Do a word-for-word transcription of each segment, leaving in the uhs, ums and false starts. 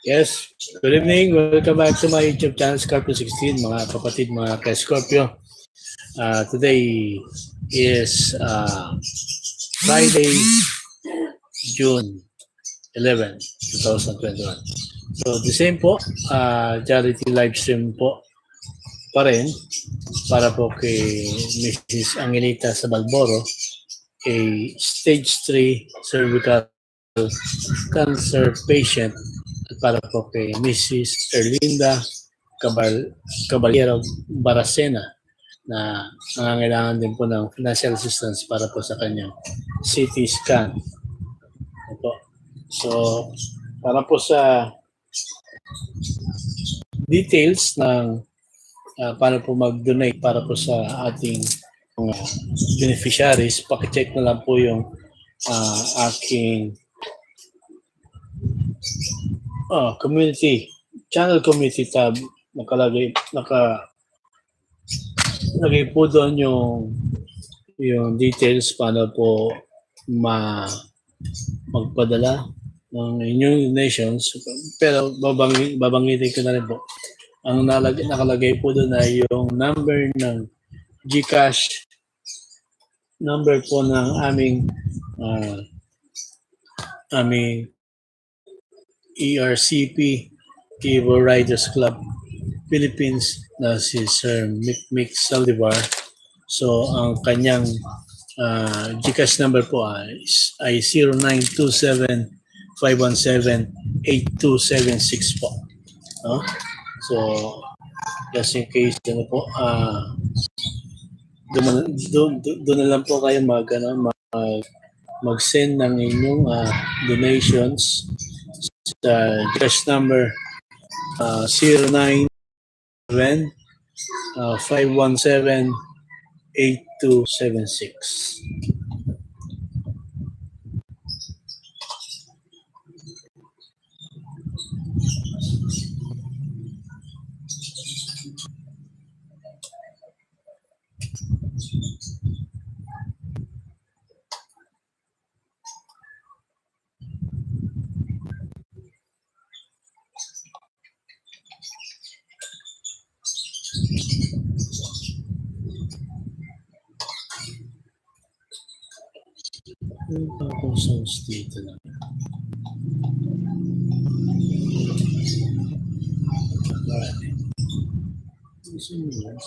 Yes, good evening. Welcome back to my YouTube channel, Scorpio sixteen, mga kapatid, mga ka-Scorpio. Uh, today is uh, Friday, June eleven, two thousand twenty-one. So, the same po, uh, charity live stream po pa rin para po kay Missus Angelita Sabalboro, a stage three cervical cancer patient, at para po kay Missus Erlinda Cabal-, Caballero Baracena na nangangailangan din po ng financial assistance para po sa kanyang C T scan. Opo. So, para po sa details ng, ah, paano po mag-donate para po sa ating mga beneficiaries, pakicheck na lang po yung, ah, aking, ah, community, channel community tab. Nakalagay, naka-, lagay po doon yung, yung details paano po ma-, magpadala ng inyong donations. Pero babang-, babanggitin ko na rin po. Ang nalag-, nakalagay po doon ay yung number ng GCash, number po ng aming, ah, aming E R C P, Cable Riders Club Philippines, na si Sir Mikmik Saldivar. So, ang kanyang, ah, GCash number po ay, ay zero nine two seven five one seven eight two seven six po. No? So, just in case, ano po, ah, doon, doon, doon na lang po kayo mag, ano, mag, mag-send ng inyong, ah, donations sa cash number, ah, zero nine seven, ah, five one seven, eight two seven six. Ano pa akong source dito lang? Alright. Gusto mo yun?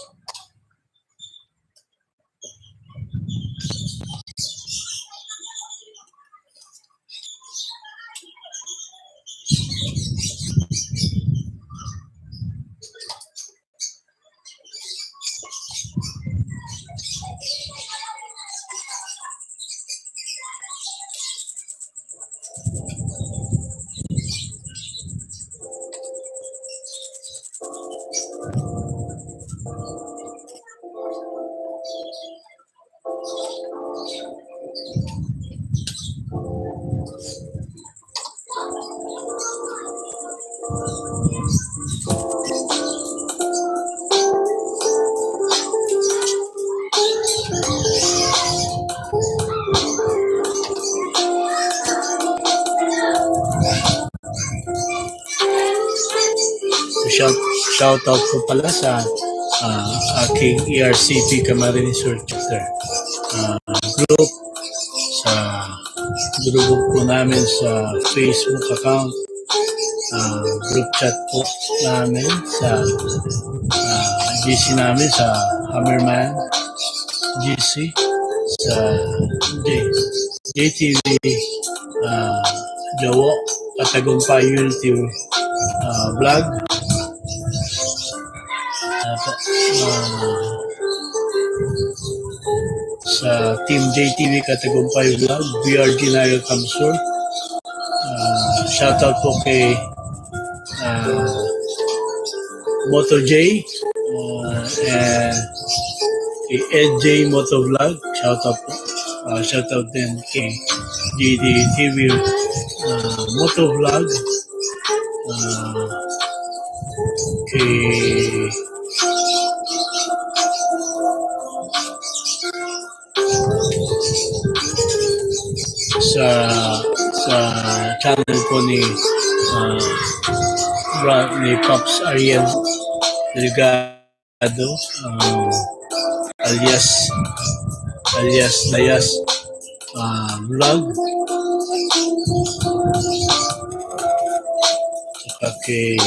Shout, shout out po pala sa, ah, aking E R C P Camarines Sur Chapter, ah, group, sa grupo po namin sa Facebook account, ah, group chat po namin sa, ah, G C namin sa Hammerman G C, sa J-, J T V, ah, Jowo, Katagumpay Unity, ah, Vlog. Ah, po, ah, sa Team J T V Katagumpay Vlog, B R G Nayo Kamsur. Ah, shoutout po kay, ah, Moto J, ah, and kay Ed J Motovlog. Shoutout po. Ah, shoutout din kay G D T V, ah, Motovlog. Ah, kay sa, sa channel po ni, ah, Ra-, ni Pops Ariel Delgado, ah, alias, alias Layas, ah, Vlog. Saka kay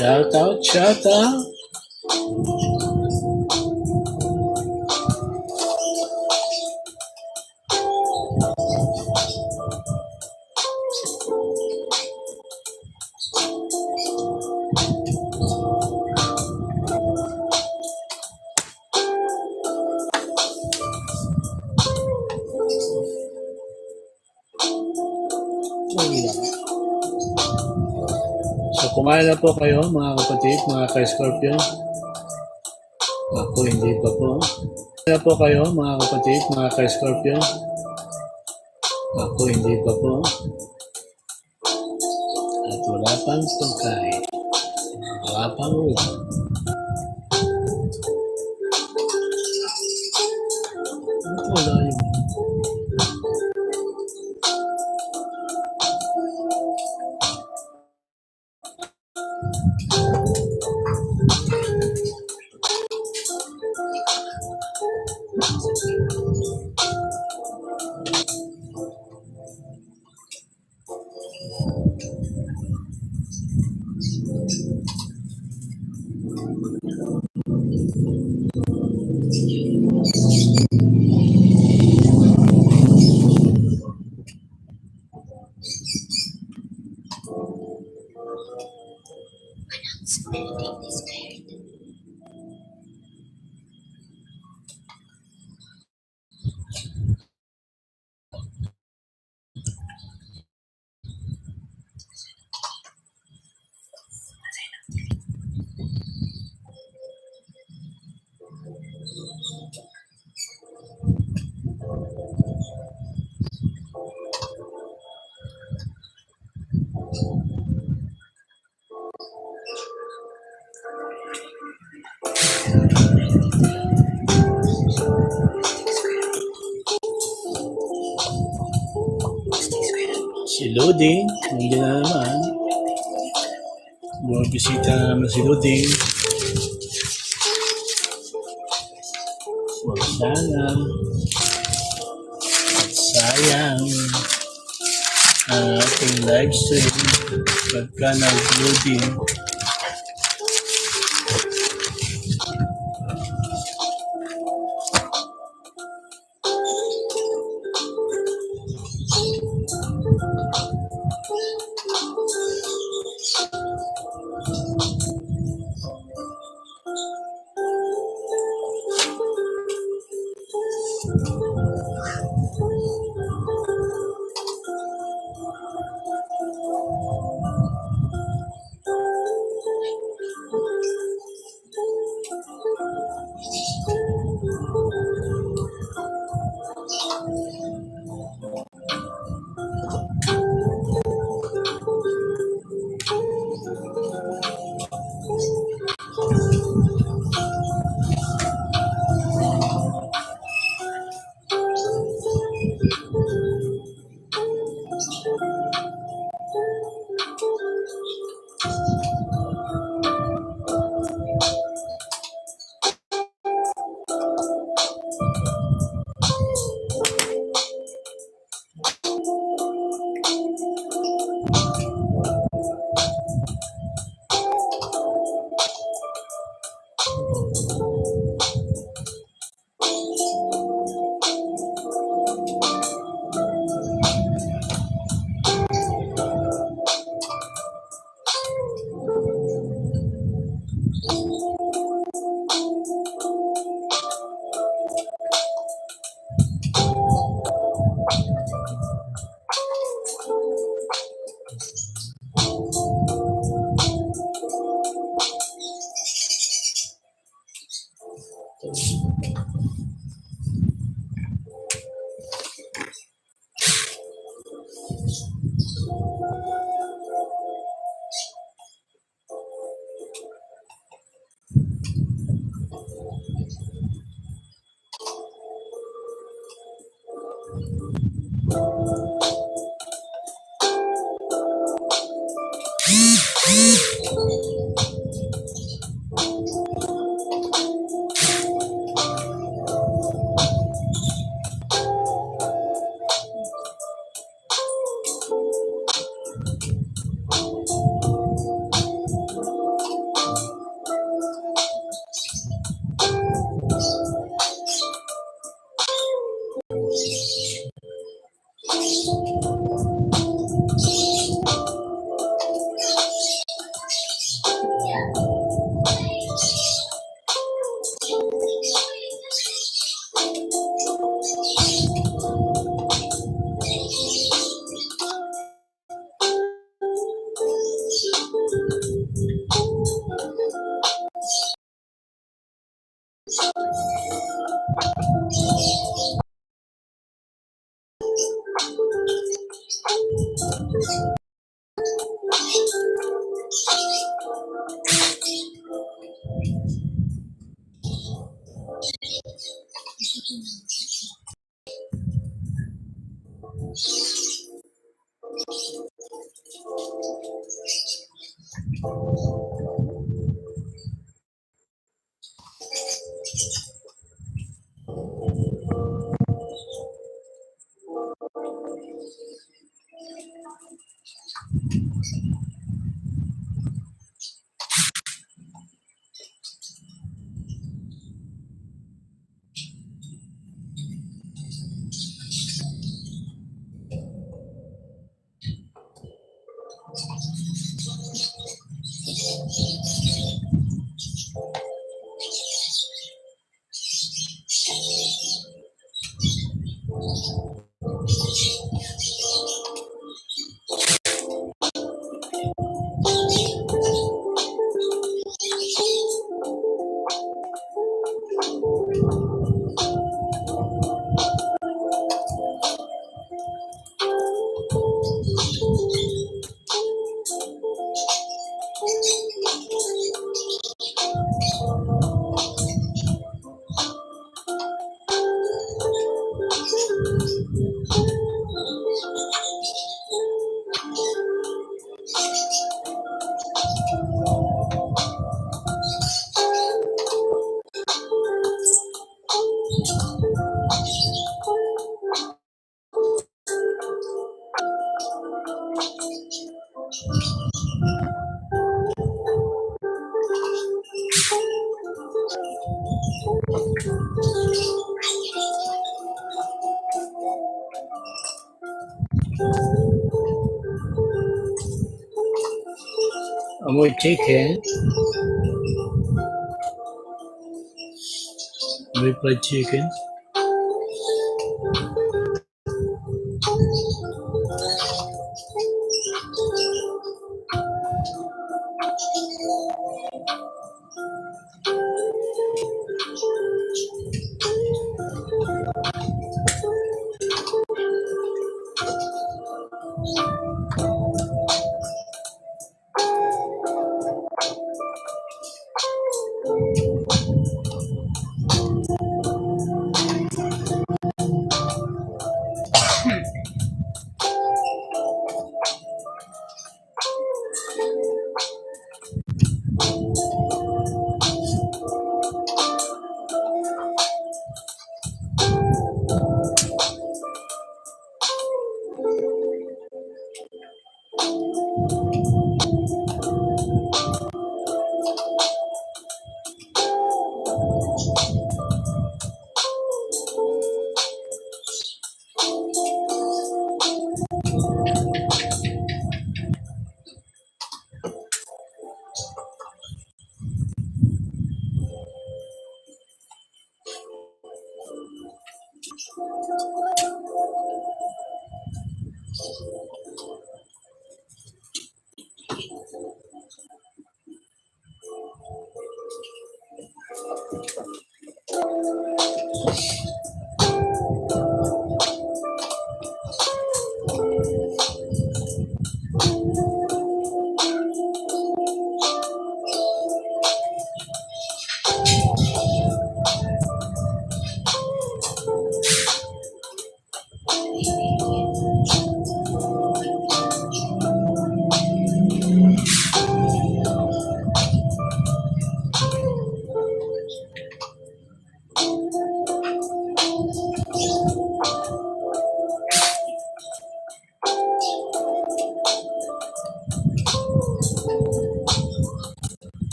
Shout out, shout out. So, kumain na po kayo, mga kapatid, mga ka-Scorpio. Ako, hindi pa po. Kumain na po kayo, mga kapatid, mga ka-Scorpio. Ako, hindi pa po. At wala pang pagkain. Wala pang ulam. At wala yung Si Luding, nandiyan na naman. Bumibisita na naman si Luding. Wag sana. At sayang ang ating live stream pagka nag-loading. Amoy chicken. Amoy fried chicken.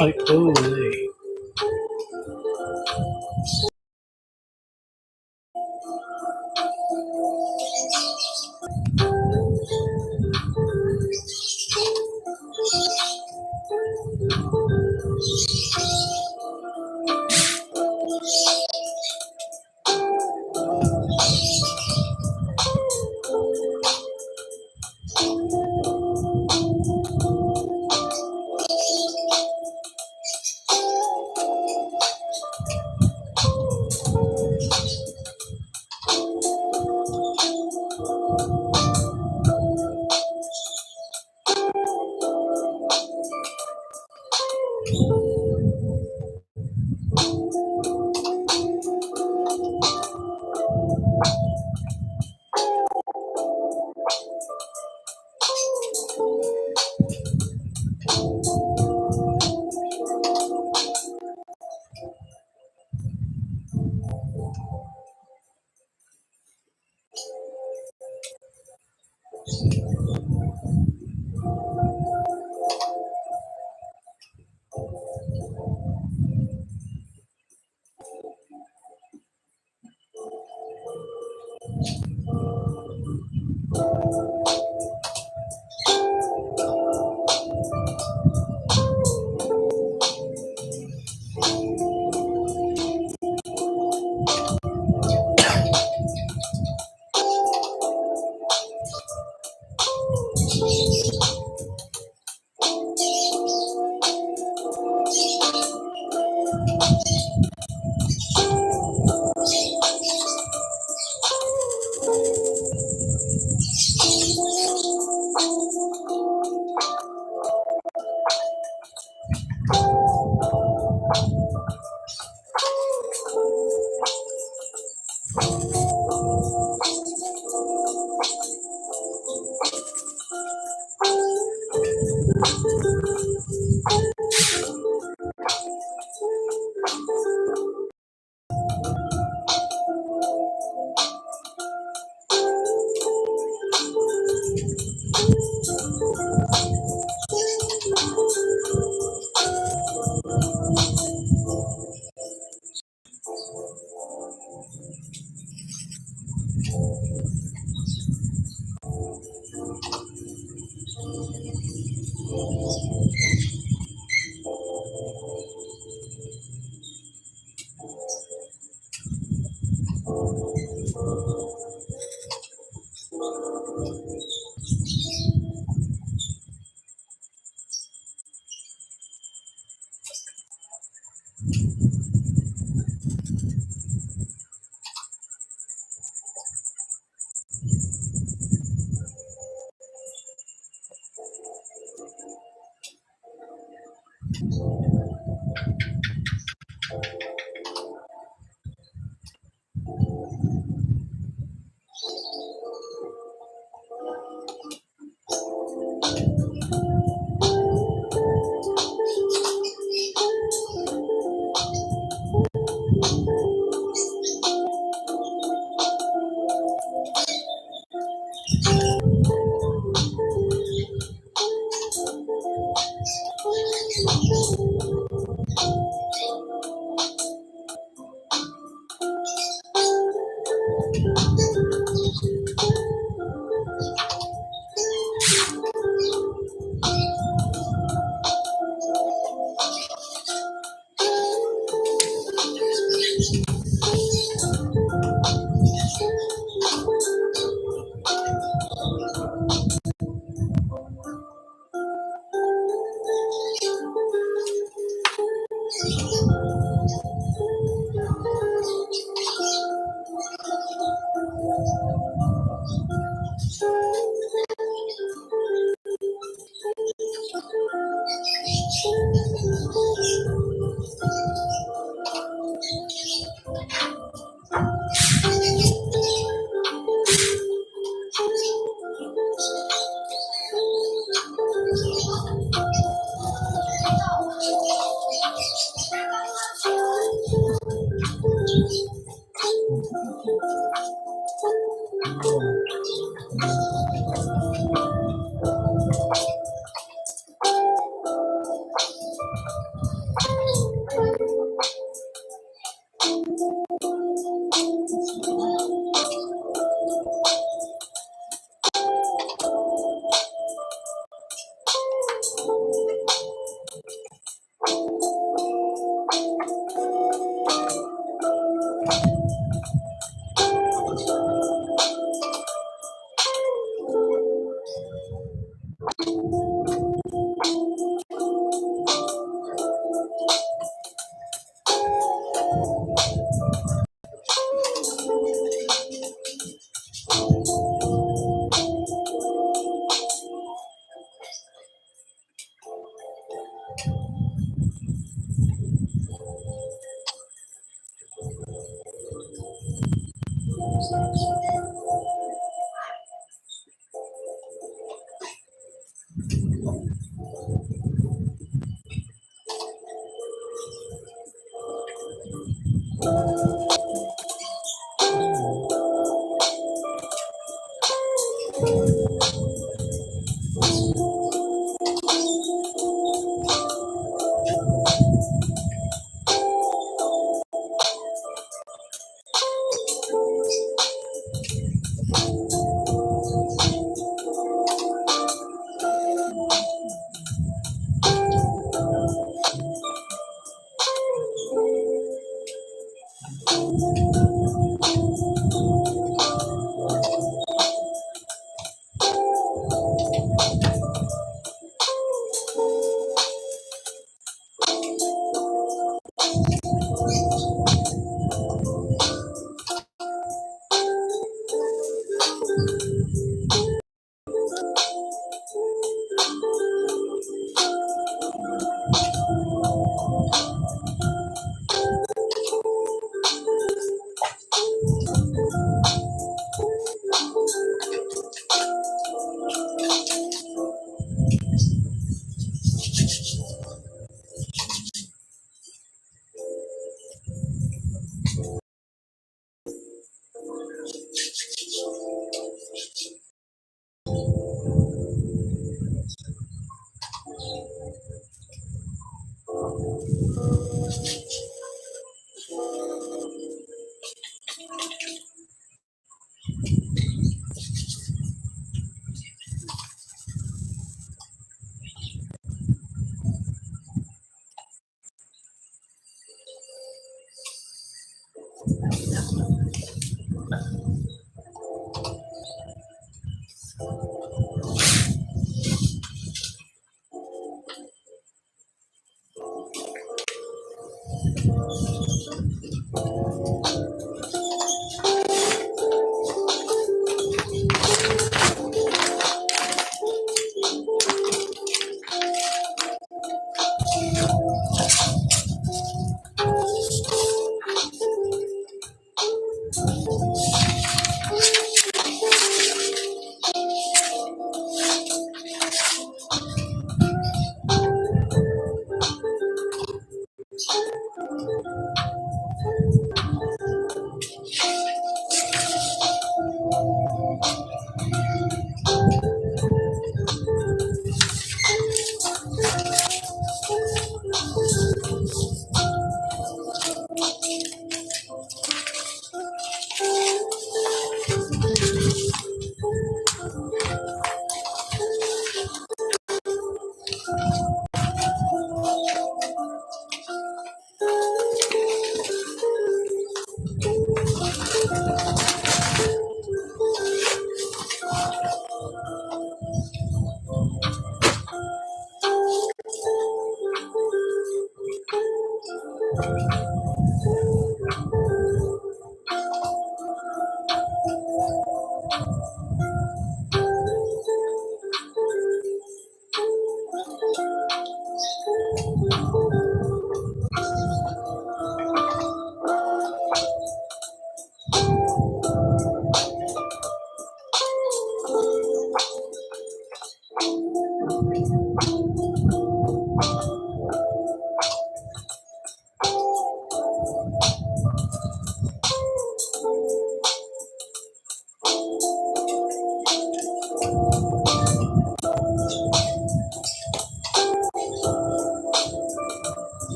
Ay, oh, eh.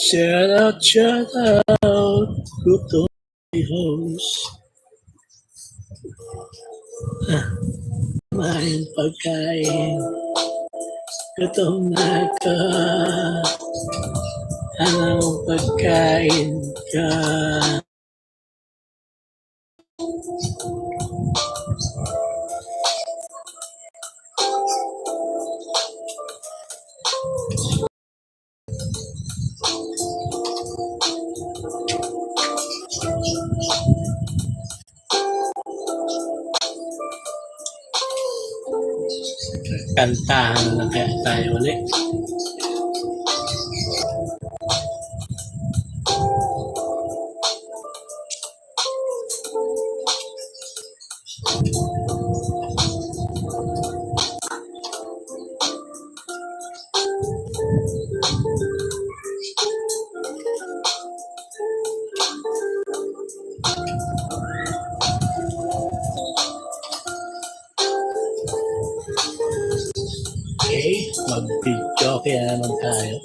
Shout out, shout out, Gutom Host. Ah, kumain pagkain. Gutom na ako. Anong pagkain ka? Kantahan na kaya tayo ulit. Okay, mag-video okay na naman tayo.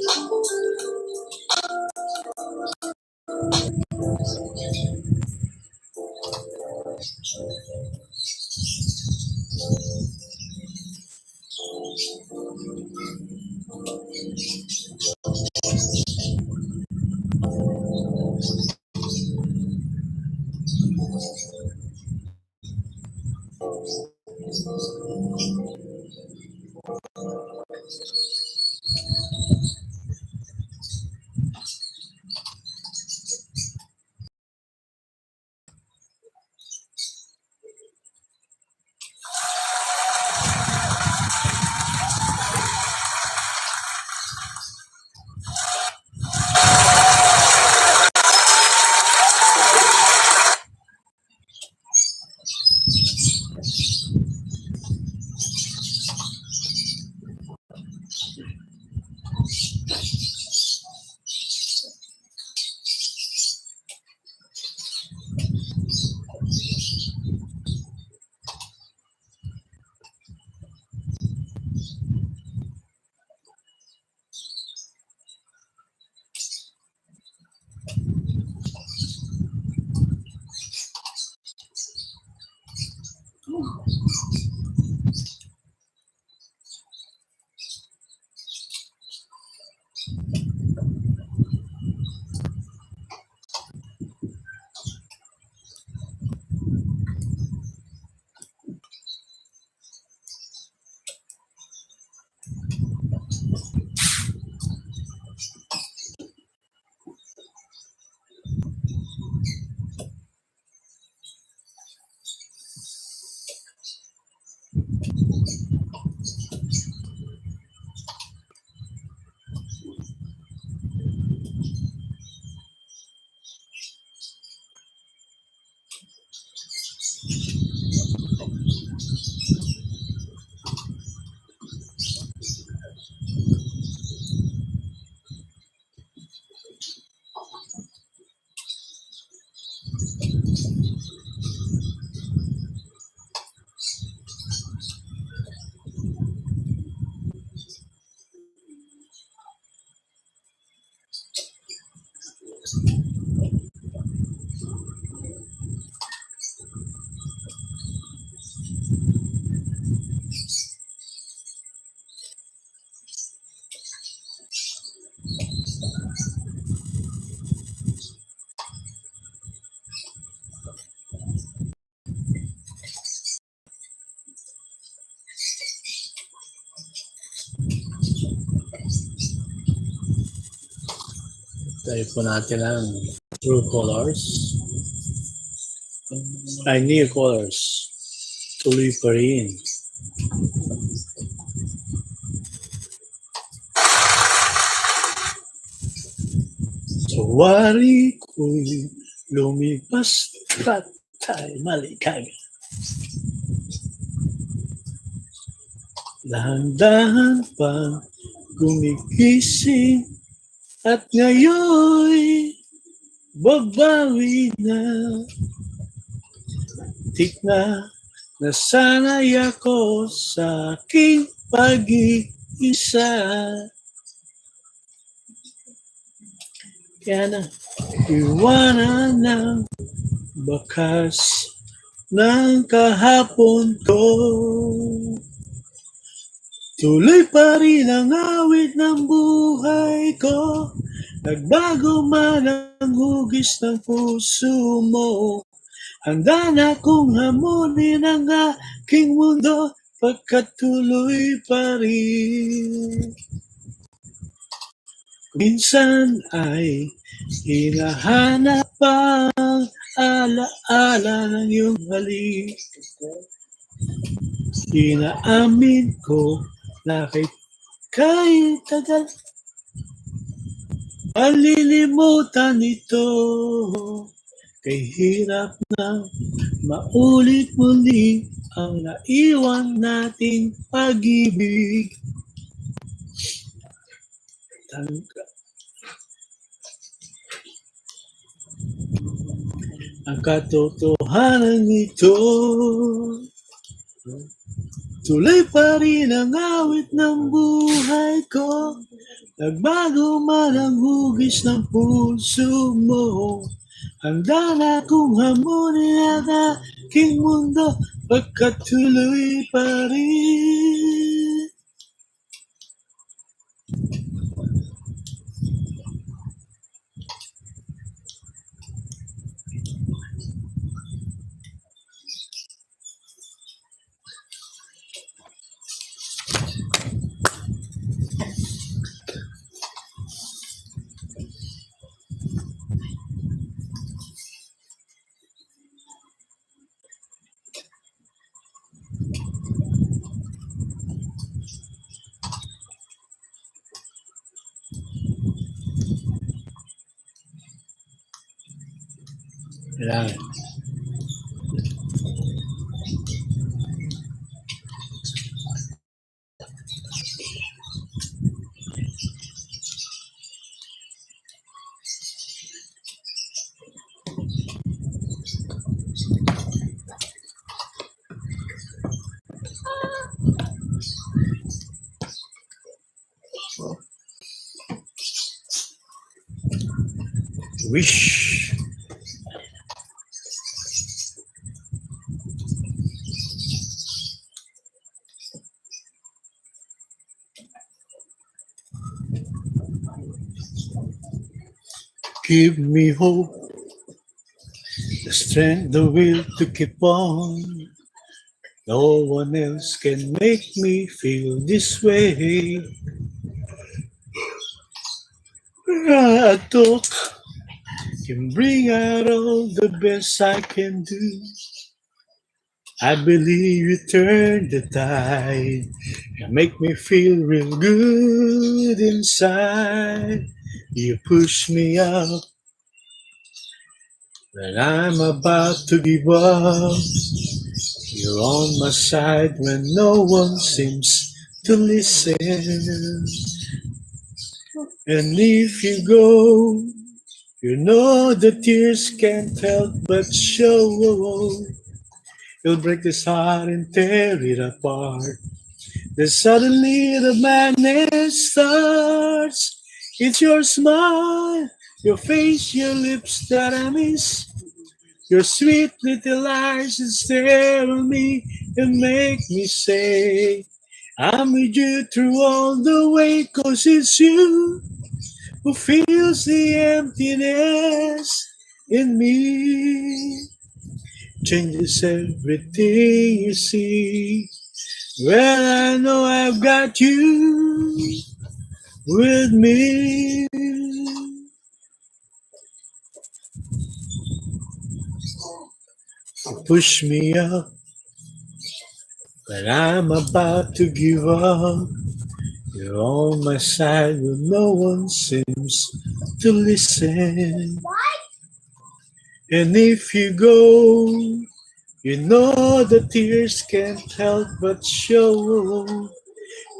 Tayo po natin ang true colors. Ay, new colors. Tuloy pa rin. Sa wari ko'y lumipas, patay, maligaya. Dahan-dahan pa gumigising at ngayon magbawi na. Tik na, nasanay ako sa aking pag-iisa. Kaya na, iwanan ng bakas ng kahapon ko. Tuloy pa rin ang awit ng buhay ko. Nagbago man ang hugis ng puso mo. Handa na kong hamunin ang aking mundo, pagkatuloy pa rin. Minsan ay hinahanap ang alaala ng iyong halik. Inaamin ko na kahit, kahit tagal, malilimutan ito. Kay hirap na maulit muli ang naiwan nating pag-ibig. Tangka. Ang katotohanan nito, tuloy pa rin ang awit ng buhay ko. Nagbago man ang hugis ng puso mo. Handa na kong hamunin ang aking mundo, pagkatuloy pa rin. Kailangan. Wish. Give me hope, the strength, the will to keep on. No one else can make me feel this way. A talk can bring out all the best I can do. I believe you turn the tide and make me feel real good inside. You push me up when I'm about to give up. You're on my side when no one seems to listen. And if you go, you know the tears can't help but show. You'll break this heart and tear it apart. Then suddenly the madness starts. It's your smile, your face, your lips that I miss. Your sweet little eyes that stare at me and make me say, I'm with you through all the way, 'cause it's you who fills the emptiness in me. Changes everything, you see, when I know I've got you with me. You push me up when I'm about to give up. You're on my side when no one seems to listen. And if you go, you know the tears can't help but show.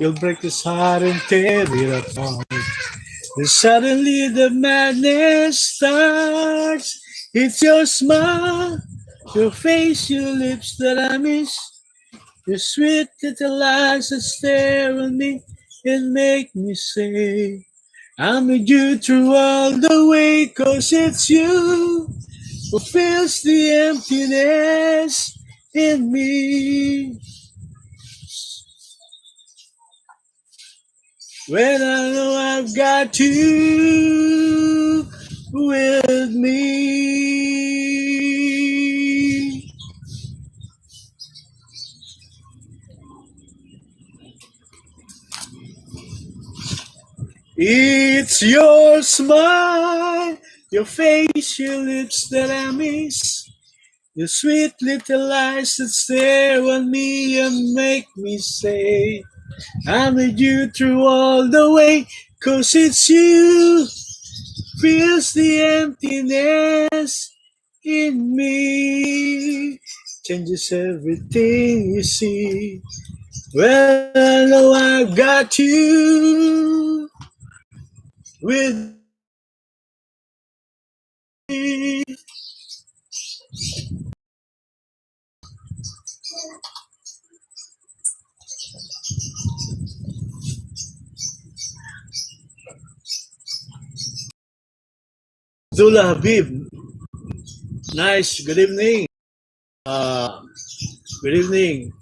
You'll break this heart and tear it apart. And suddenly the madness starts. It's your smile, your face, your lips that I miss. Your sweet little eyes that stare at me and make me say, I'm with you through all the way, 'cause it's you who fills the emptiness in me. When I know I've got you with me. It's your smile, your face, your lips that I miss. Your sweet little eyes that stare on me and make me say, I'm with you through all the way, 'cause it's you fills the emptiness in me, changes everything, you see. Well, I know I've got you with me. Abdullah Habib. Nice. Good evening. Uh, good evening,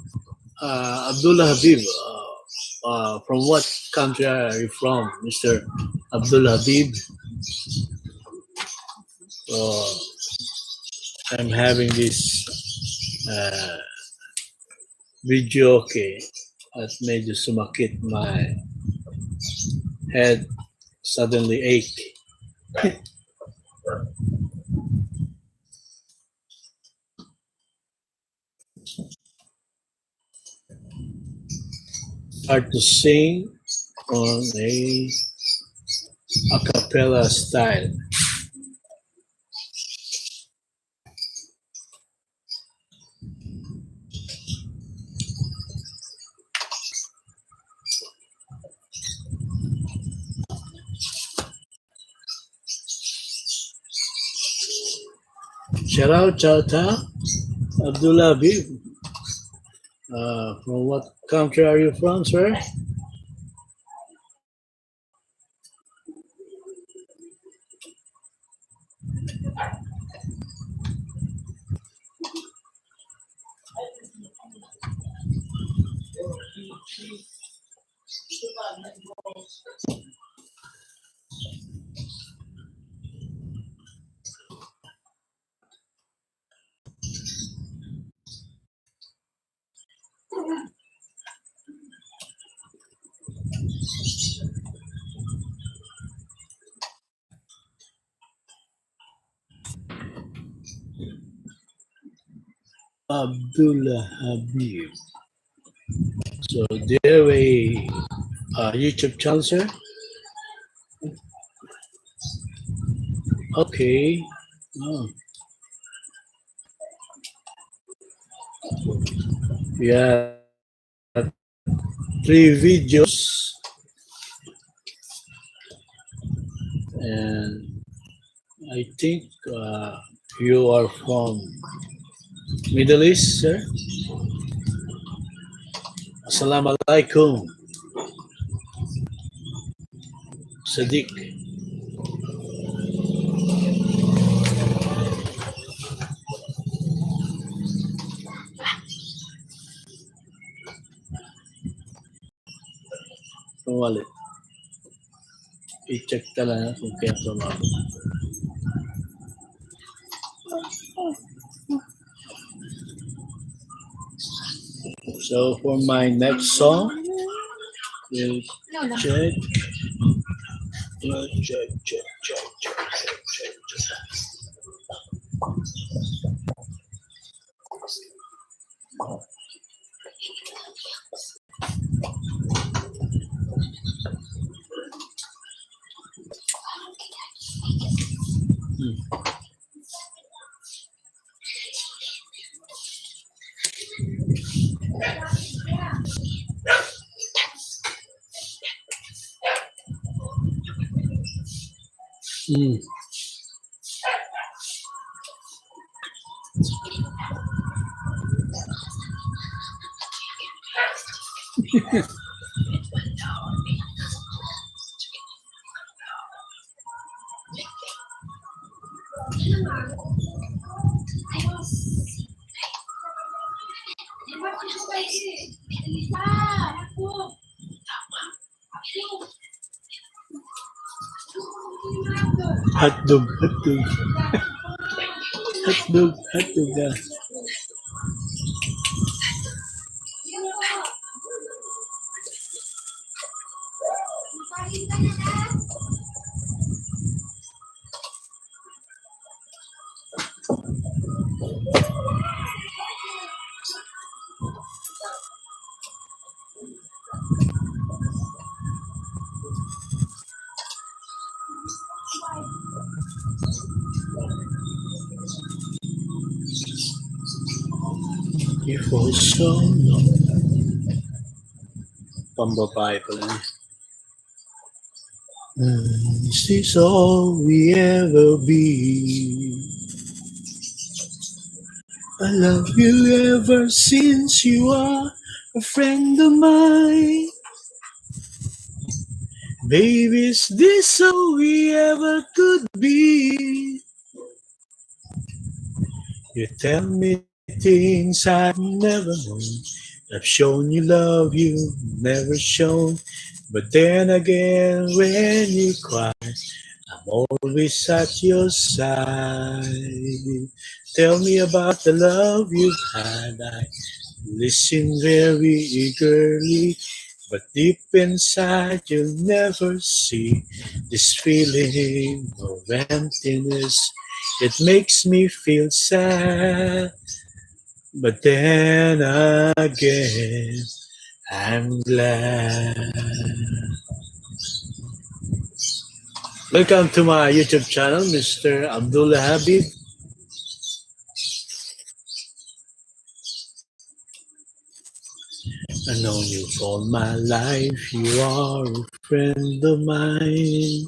uh, Abdullah Habib. Uh, uh, from what country are you from, Mister Abdullah Habib? Uh, I'm having this uh, video, okay, at medyo sumakit my head, suddenly ache. Hard to sing on a a cappella style. Shout out, shout out, Abdullah Habib. Uh, from what country are you from, sir? Abdullah Habib. So, do you have a uh, YouTube channel, sir? Okay. Oh. Yeah. Three videos. And I think uh, you are from Middle East, sir. Assalamu alaikum. Sadiq. Kung wala, i-check ka lang kung kaya tumawag. So for my next song, is check. Check, check, check. Mm. Hotdog, hotdog. Hotdog, hotdog ah. for so long. Pambabae pala niya. Mm, is this all we ever be? I love you ever since you are a friend of mine. Baby, is this all we ever could be? You tell me things I've never known. I've shown you love you've never shown. But then again, when you cry, I'm always at your side. Tell me about the love you've had. I listen very eagerly, but deep inside you'll never see this feeling of emptiness. It makes me feel sad, but then again, I'm glad. Welcome to my YouTube channel, Mister Abdullah Habib. I know you for my life, you are a friend of mine.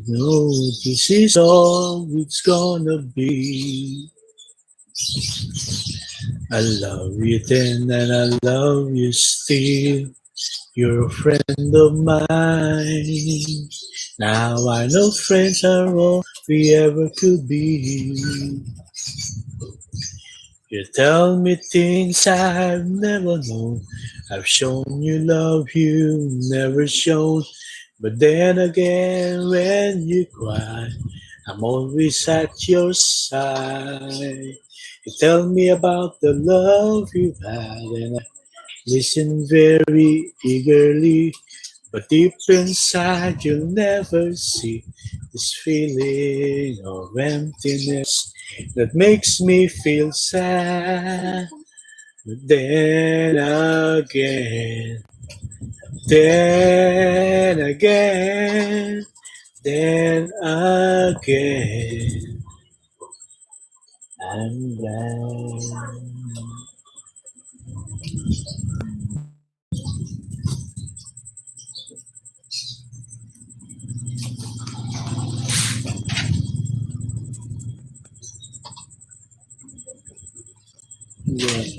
No, this is all it's gonna be. I love you then and I love you still. You're a friend of mine. Now I know friends are all we ever could be. You tell me things I've never known. I've shown you love you've never shown. But then again, when you cry, I'm always at your side. You tell me about the love you've had, and I listen very eagerly. But deep inside, you'll never see this feeling of emptiness that makes me feel sad. But then again, then again, then again, I'm glad. Yes.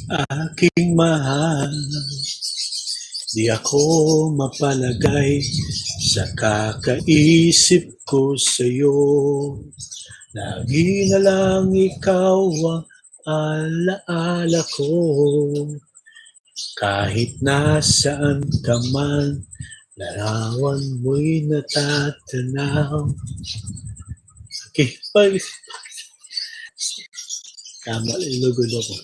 Aking mahal, di ako mapalagay sa kakaisip ko sa'yo. Lagi na lang ikaw ang alaala ko. Kahit nasaan ka man, larawan mo'y natatanaw. Okay, pag-, tama, ilugod ako.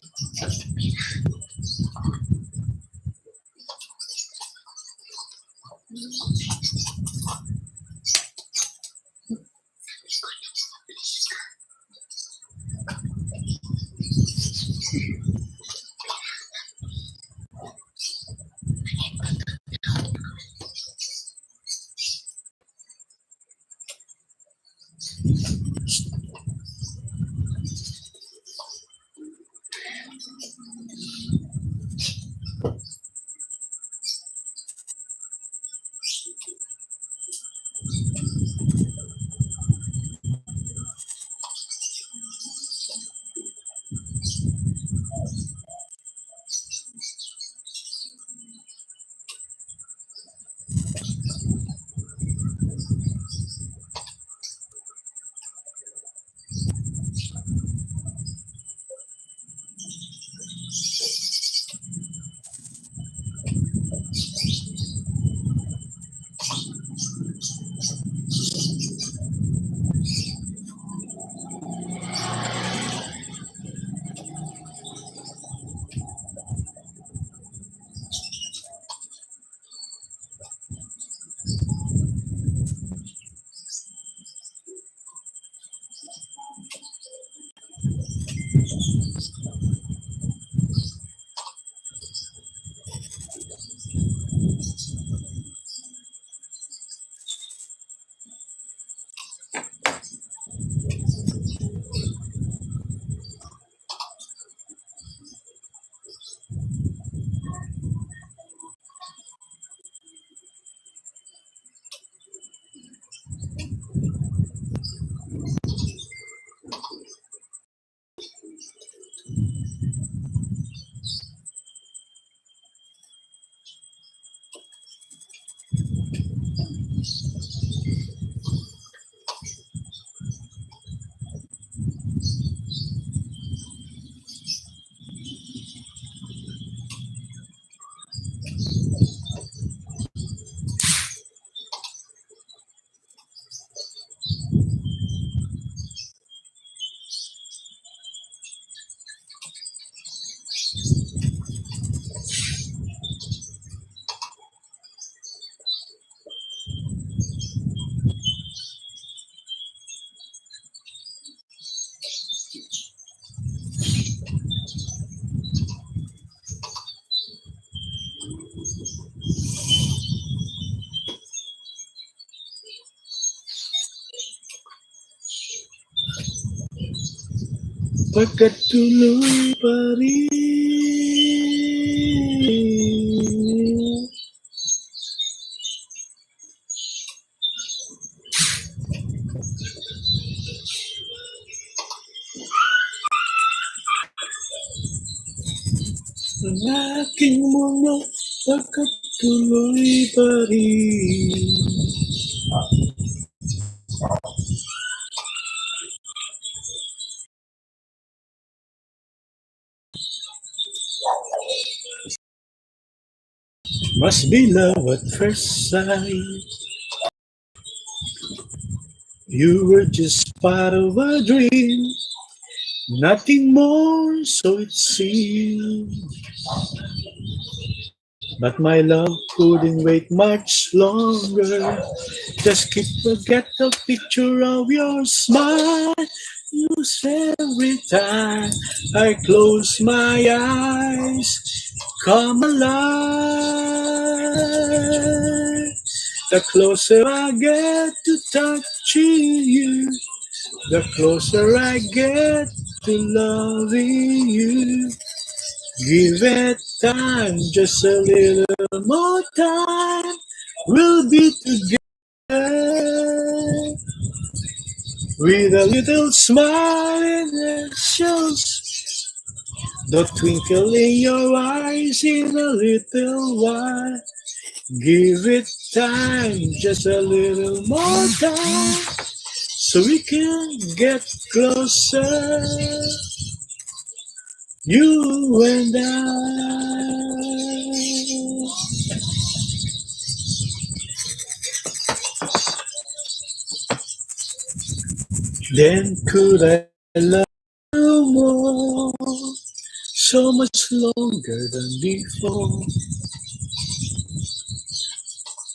Pagkatuloy pa rin. Ang aking mundo, pagkatuloy pa rin. Must be love at first sight. You were just part of a dream, nothing more, so it seems. But my love couldn't wait much longer. Just keep a ghetto picture of your smile. Lose every time I close my eyes. Come alive. The closer I get to touching you, the closer I get to loving you. Give it time, just a little more time. We'll be together with a little smile in the shells. The twinkle in your eyes in a little while. Give it time, just a little more time, so we can get closer, you and I. Then could I love you more, so much longer than before?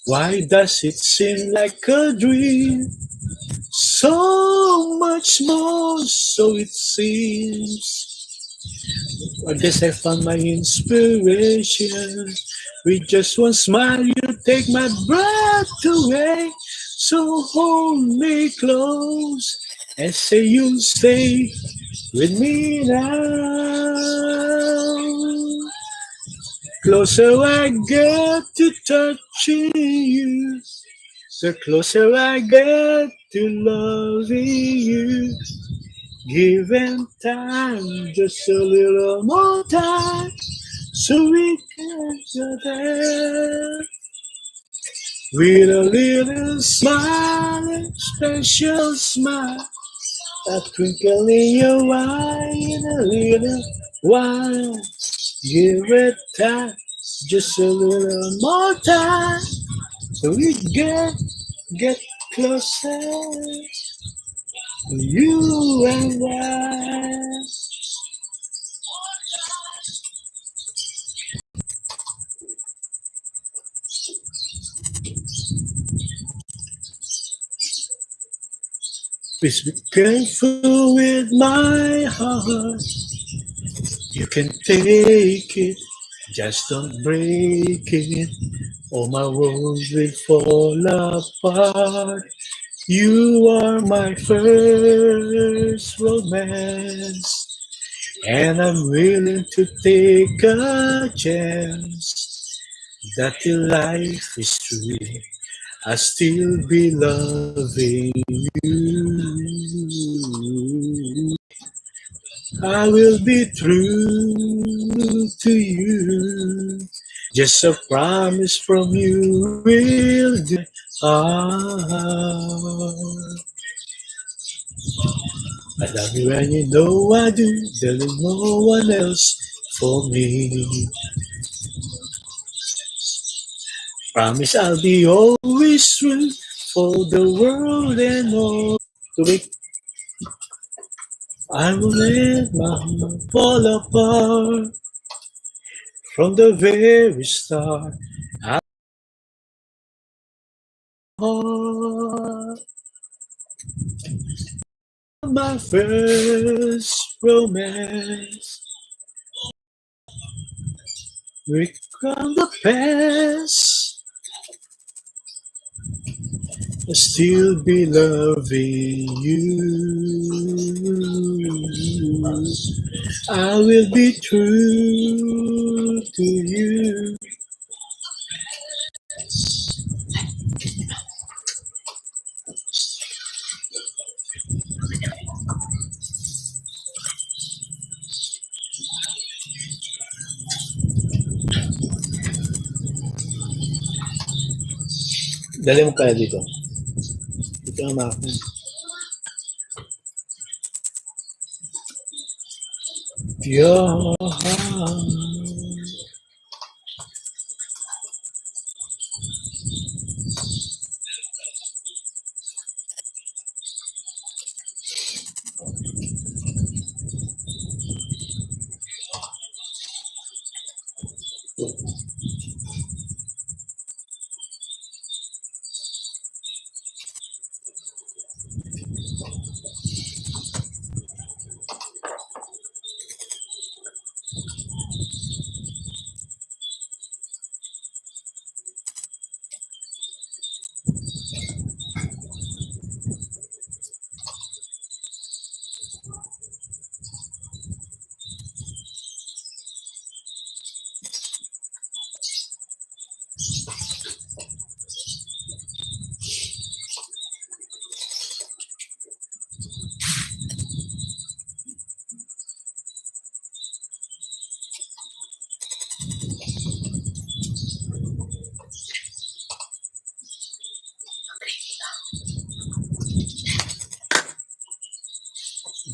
Why does it seem like a dream? So much more, so it seems. I guess I found my inspiration. With just one smile, you take my breath away. So hold me close and say you'll stay with me now. Closer I get to touching you, the closer I get to loving you. Given time, just a little more time, so we can go there. With a little smile, a special smile, a twinkle in your eye in a little while. Give it time, just a little more time, so we get, get closer, you and I. Please be careful with my heart. You can take it, just don't break it. All my world will fall apart. You are my first romance, and I'm willing to take a chance that till life is through, I'll still be loving you. I will be true to you. Just a promise from you will do. Ah. I love you and you know I do. There is no one else for me. Promise I'll be always true for the world and all. Do it. I will let my heart fall apart from the very start. I my first romance. Recall the past. Still be loving you. I will be true to you. Dali mo kaya dito. Ito ang mga... Yeah.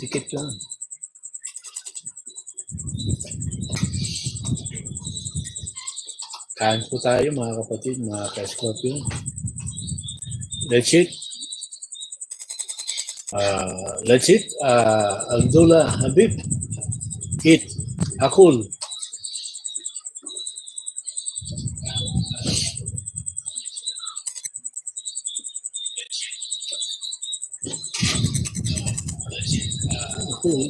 Dikit lang. Kain po tayo, mga kapatid, mga ka-Scorpio. Let's eat. Ah, let's eat. Ah, Abdullah Habib. Eat. Hakul. Hakul.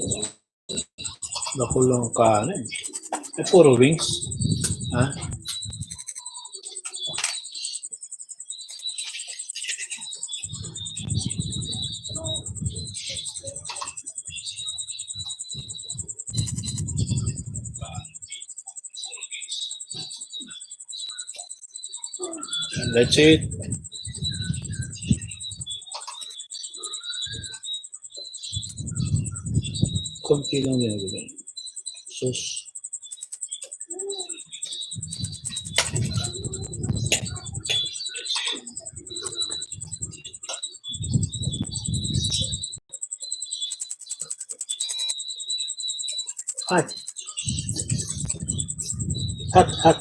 Dakul lang kanin. Eh, puro wings. Ha? Let's eat. Konti lang yan. Sus. Hot. Hot, hot.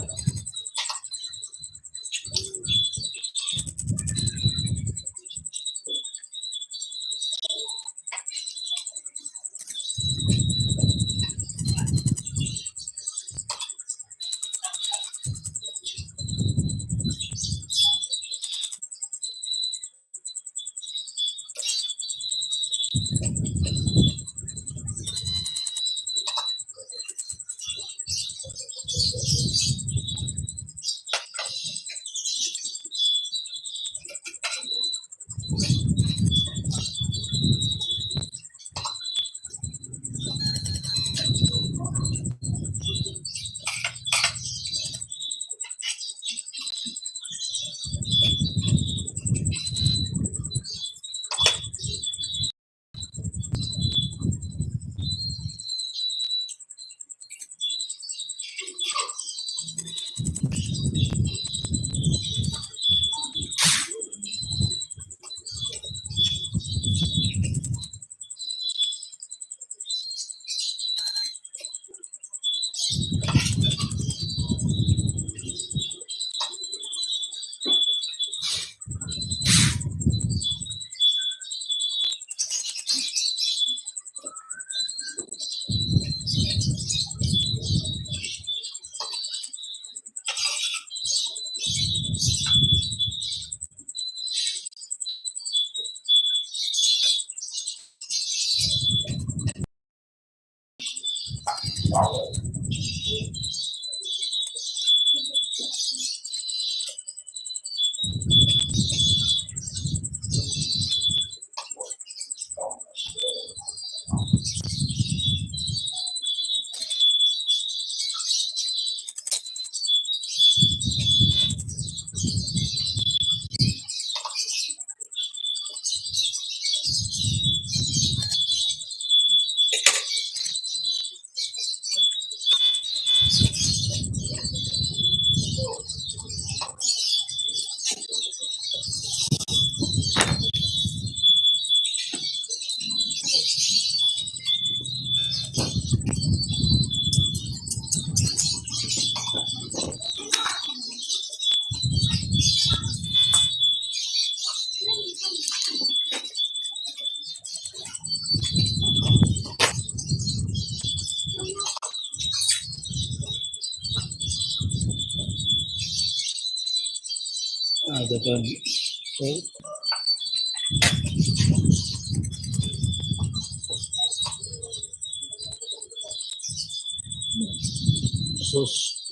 Ah, dadan. Okay. Sus.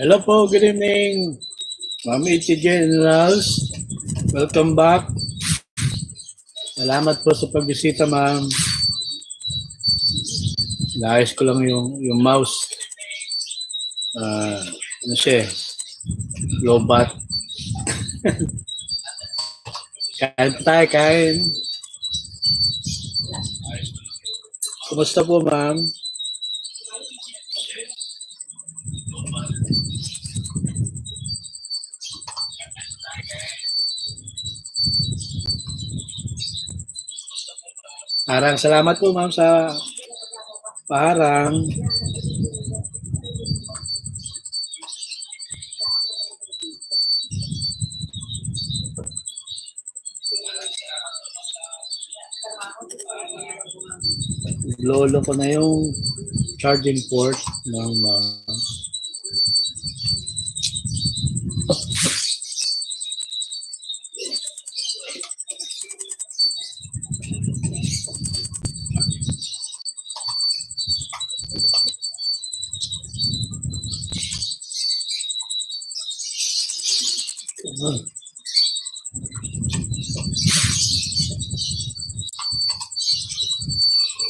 Hello po, good evening, Ma'am Itzy Generals. Welcome back. Salamat po sa pagbisita, ma'am. Naayos ko lang yung, yung mouse. Ah, ano siya eh? Low bat. Kain po tayo, kain. Kumusta po, ma'am? Parang salamat po, ma'am, sa parang. Lolo ko na yung charging port ng mouse.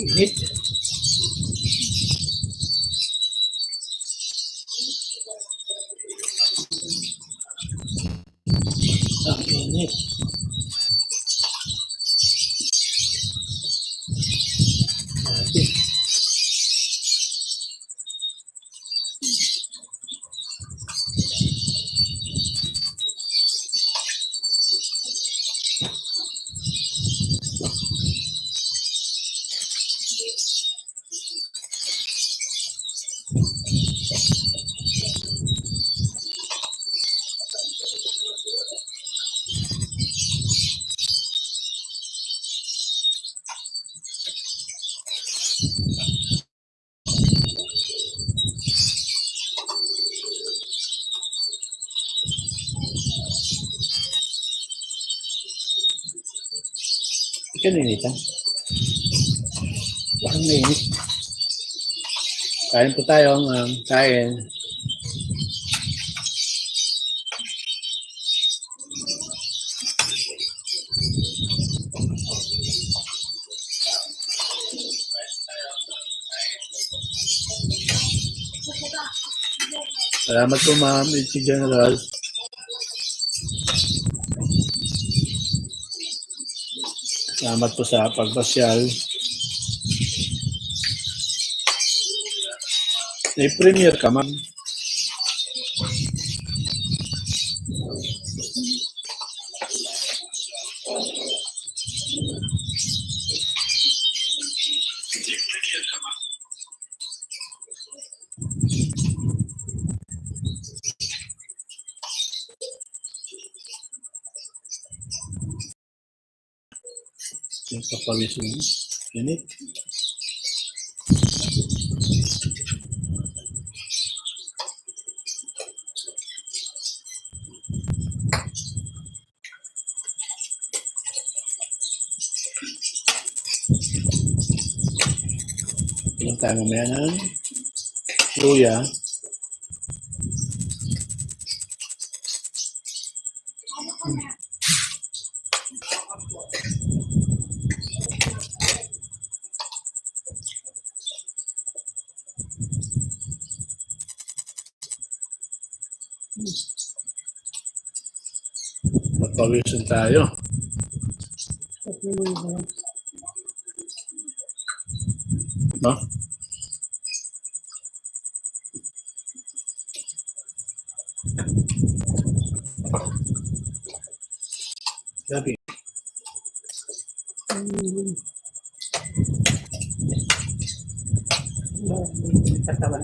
Init. Ang init. Grabe. Ikaw na init, ah. Bakit mainit? Kain po tayo, um, kain. Salamat po, ma'am. It's si General. Salamat po sa pagpasyal. May premiere ka, ma'am? Yung papawis mo. Init. Inom tayo mamaya ng luya. Magpawisan tayo. No? Sabi. Mm. Katawan.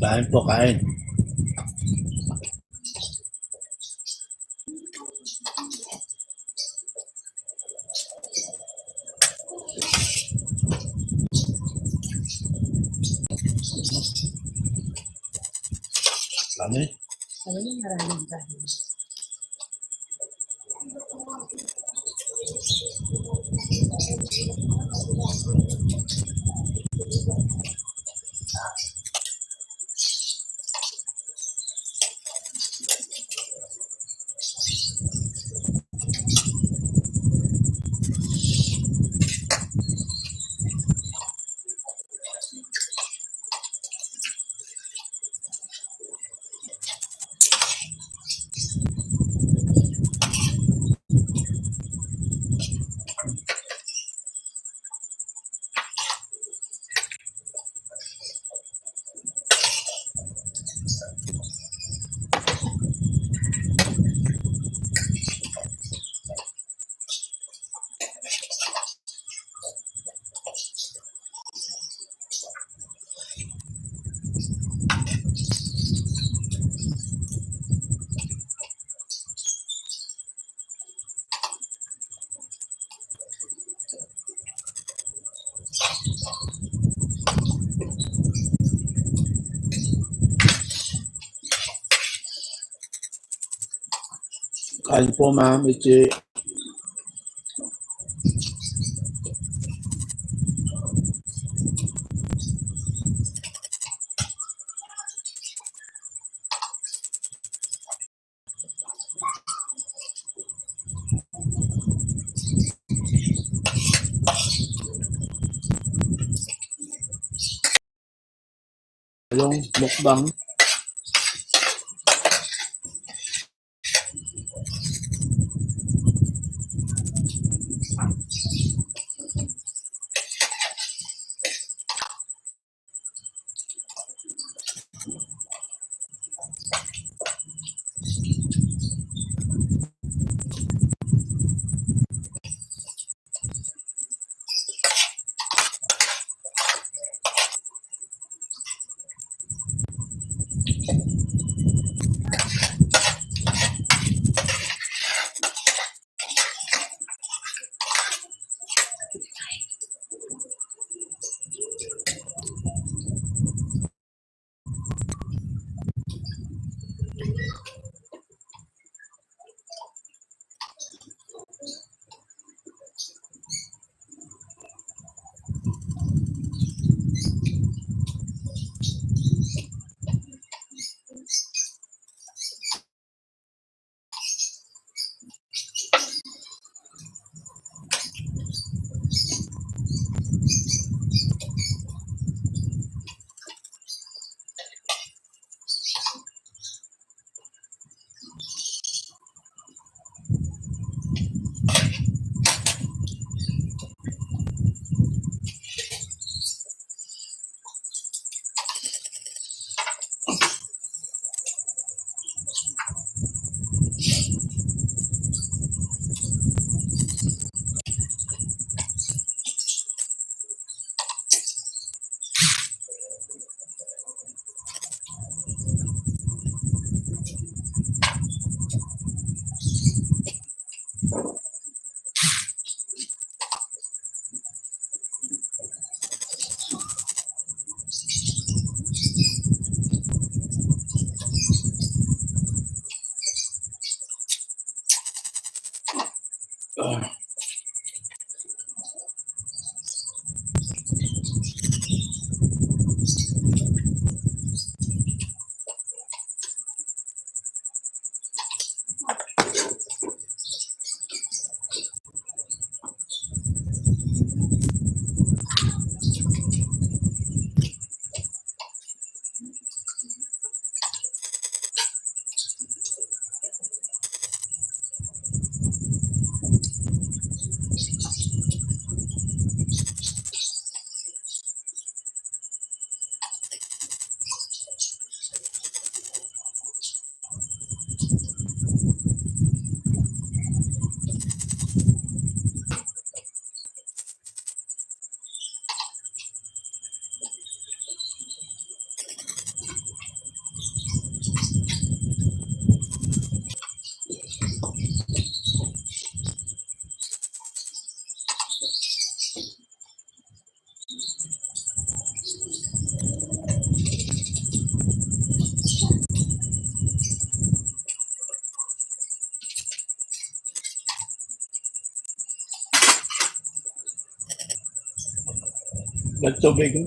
Kain po, kain. Ano eh? Ano yung maraming kain? Kain po, Ma'am Ichi. Yung mukbang. Tubig.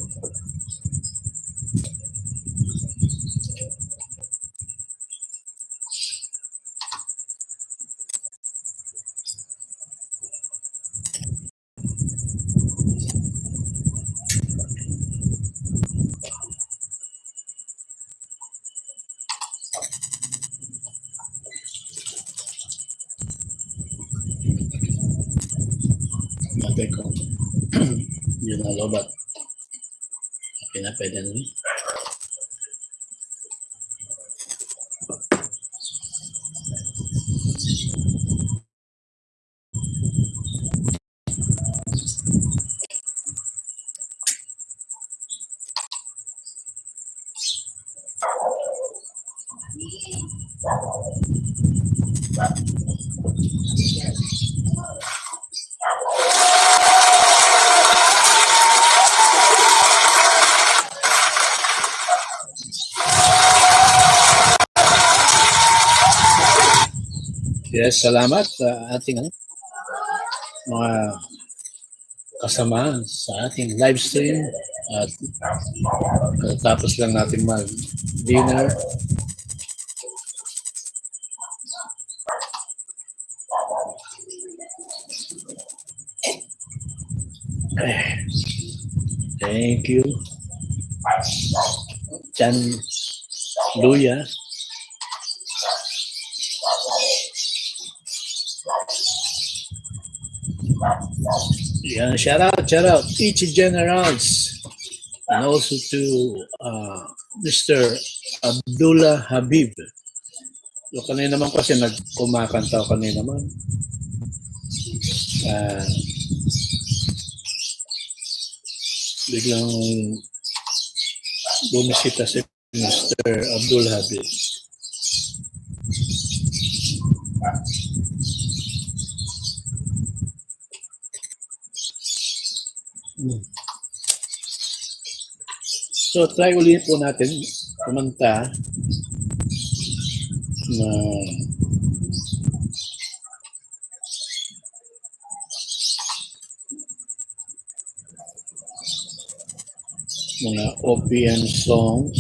Natin kung yun ang lobat. Okay na, pwede na. Yes, salamat sa ating, ano, mga kasama sa ating live stream. At katapos lang natin mag-dinner. Thank you. Chan Luya. Yeah, shout out, shout out, Ichi Generals, and also to uh, Mister Abdullah Habib. So, kanina naman kasi nagkumakanta ako kanina naman. Ah, biglang bumisita si Mister Abdul Habib. Hmm. So, try ulit po natin kumanta na mga O P M songs.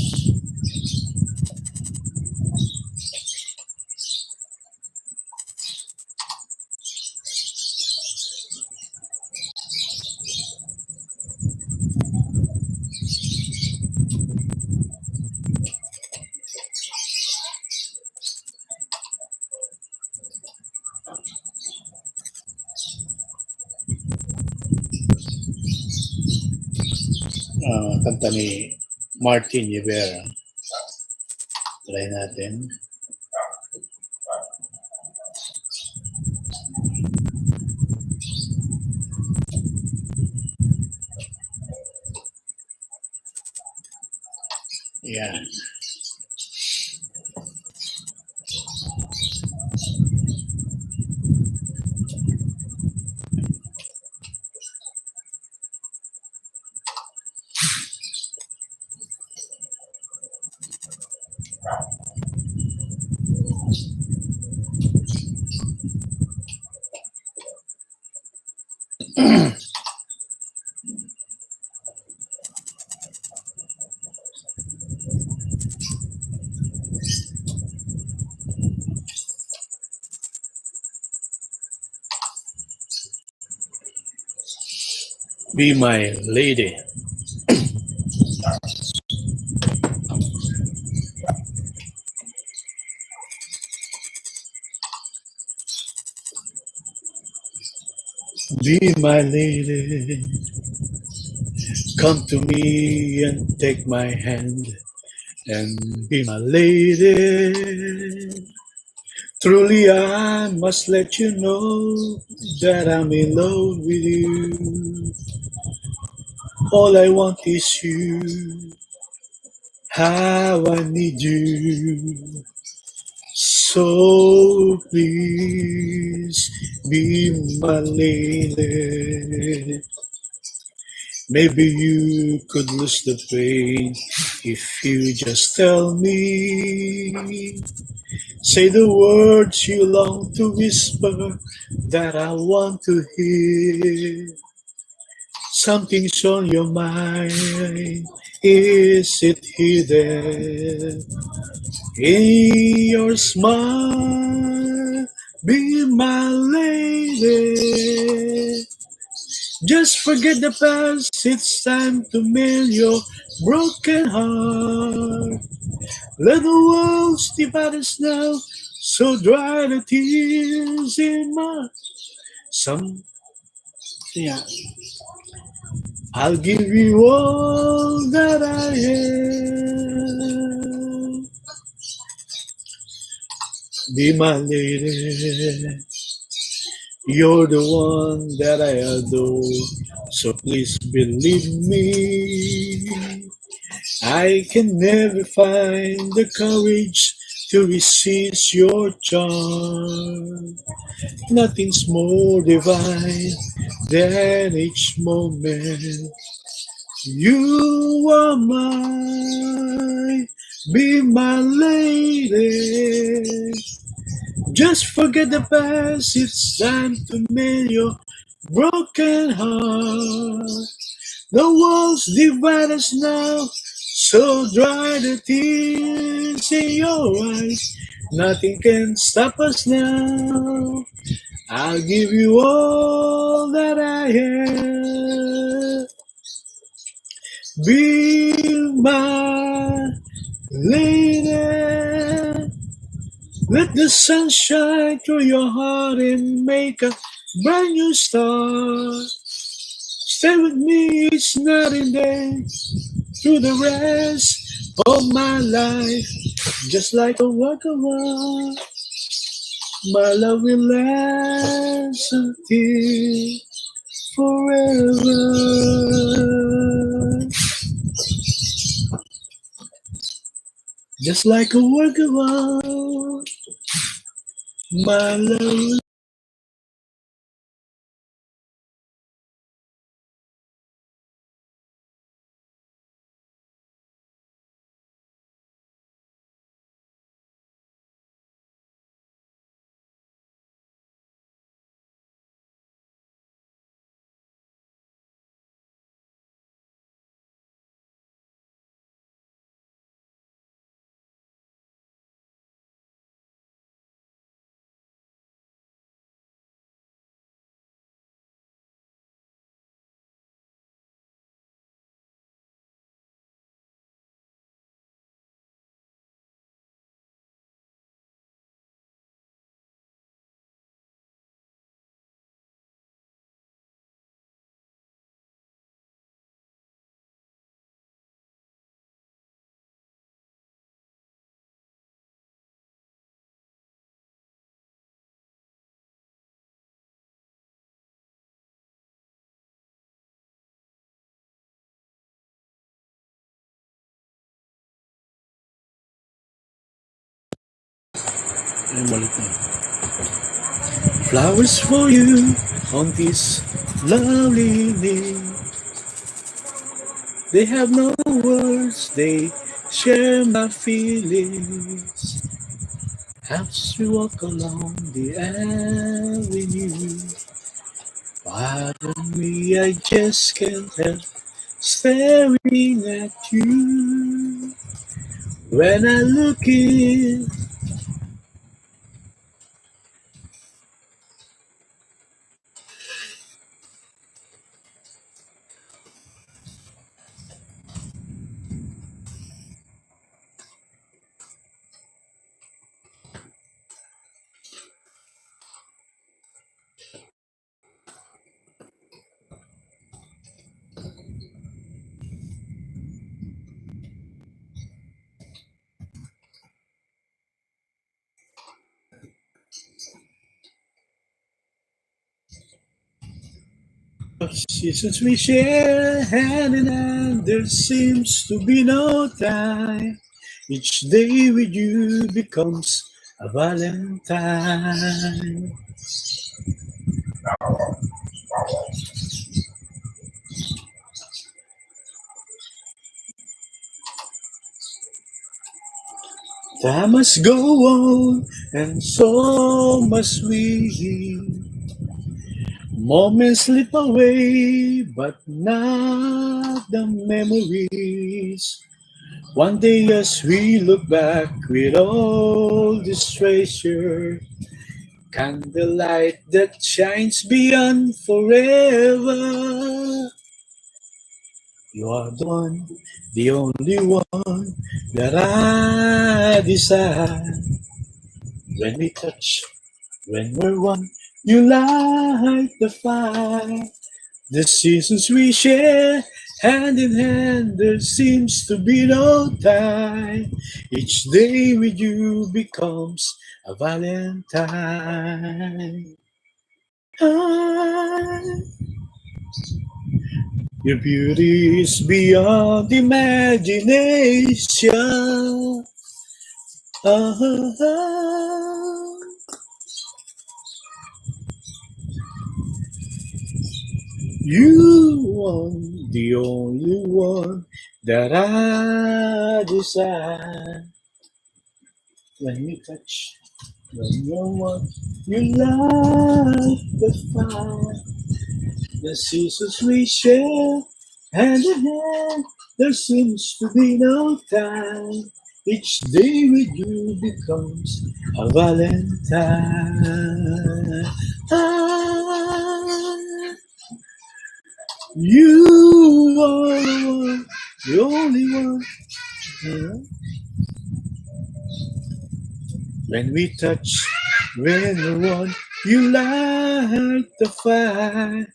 Ah, kanta ni Martin Rivera. Try natin. Yan. Be my lady. Be my lady. Come to me and take my hand and be my lady. Truly, I must let you know that I'm in love with you. All I want is you. How I need you. So please be my lady. Maybe you could lose the pain if you just tell me. Say the words you long to whisper that I want to hear. Something's on your mind. Is it hidden in your smile? Be my lady. Just forget the past. It's time to mend your broken heart. Let the walls divide us now. So dry the tears in my some Yeah. I'll give you all that I have. Be my lady. You're the one that I adore. So please believe me. I can never find the courage to resist your charm. Nothing's more divine than each moment. You are mine, be my lady. Just forget the past, it's time to mend your broken heart. The walls divide us now, so dry the tears in your eyes. Nothing can stop us now. I'll give you all that I have. Be my lady. Let the sun shine through your heart and make a brand new start. Stay with me each night and day through the rest of my life. Just like a work of art, my love will last until forever. Just like a work of art, my love. Ay, balik na. Flowers for you on this lovely day. They have no words, they share my feelings. As we walk along the avenue, pardon me, I just can't help staring at you. When I look in, Since we share hand in hand, there seems to be no time. Each day with you becomes a Valentine. Time must go on, and so must we. Moments slip away, but not the memories. One day as we look back with all this treasure, candlelight that shines beyond forever. You are the one, the only one that I desire. When we touch, when we're one, you light the fire. The seasons we share, hand in hand, there seems to be no time. Each day with you becomes a Valentine. Ah, your beauty is beyond imagination. Ah, you are the only one that I desire. When you touch, when you want, you light the fire. The seasons we share, hand in hand, there seems to be no time. Each day with you becomes a Valentine. Ah, you are the one, the only one. Yeah. When we touch, when we want, you light the fire.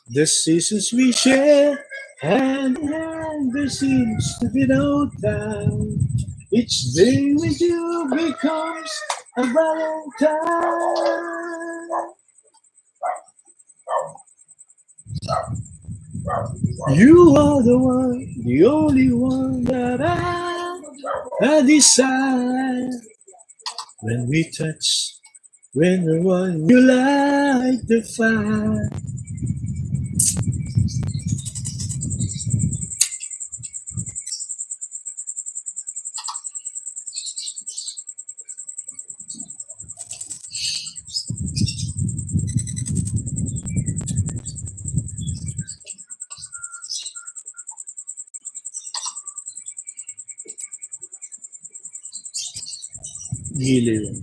The seasons we share, hand in hand, there seems to be no time. Each day with you becomes a Valentine. You are the one, the only one that I, I desire. When we touch, when we want, you light the fire. Giliw.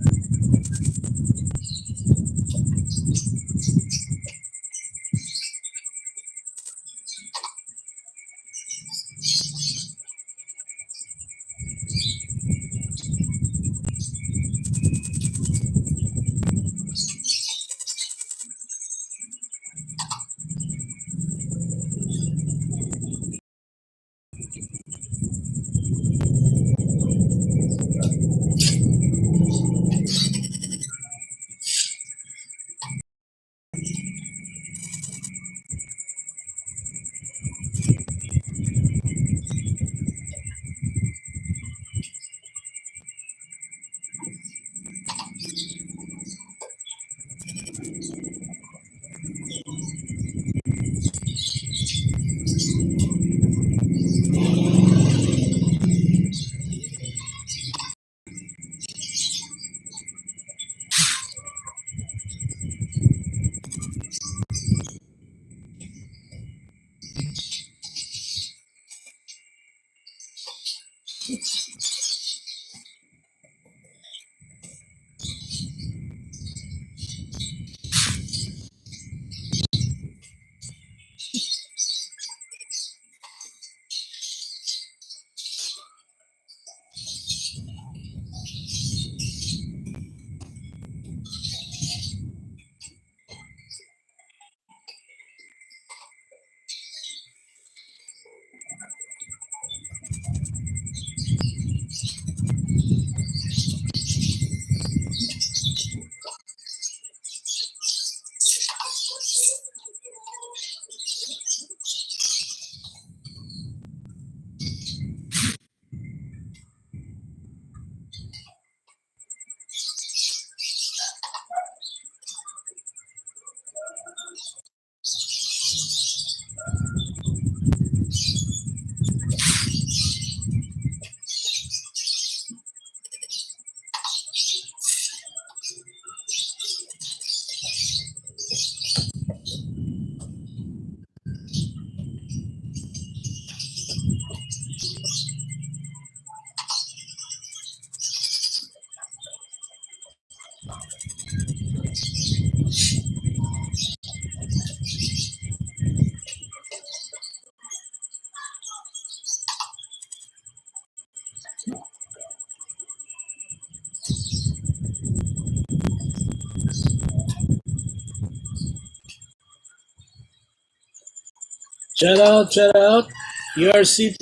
Shout out, shout out, U R C P,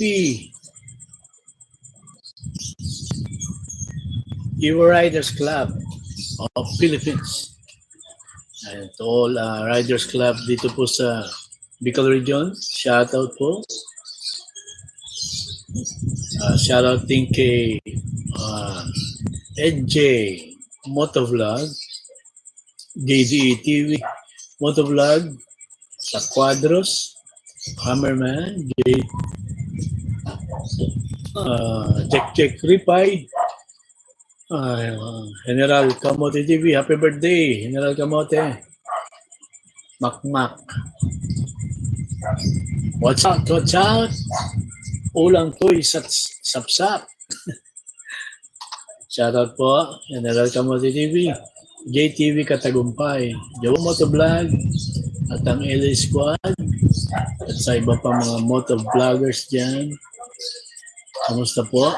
Evo Riders Club of Philippines. And to all uh, Riders Club dito po sa Bicol Region, shout out po. Uh, shout out din kay uh, N J Motovlog, J D E T V, Motovlog, sa Quadros, Hammerman, J, uh, Jack Jack Ripay, uh, General Kamote T V, happy birthday, General Kamote. Makmak. Watch out, watch out. Ulang toy sa sapsap. Shout out po, General Kamote T V, J T V Katagumpay, Joe Motovlog, at ang L A Squad, at sa iba pa mga motovloggers dyan. Kamusta po?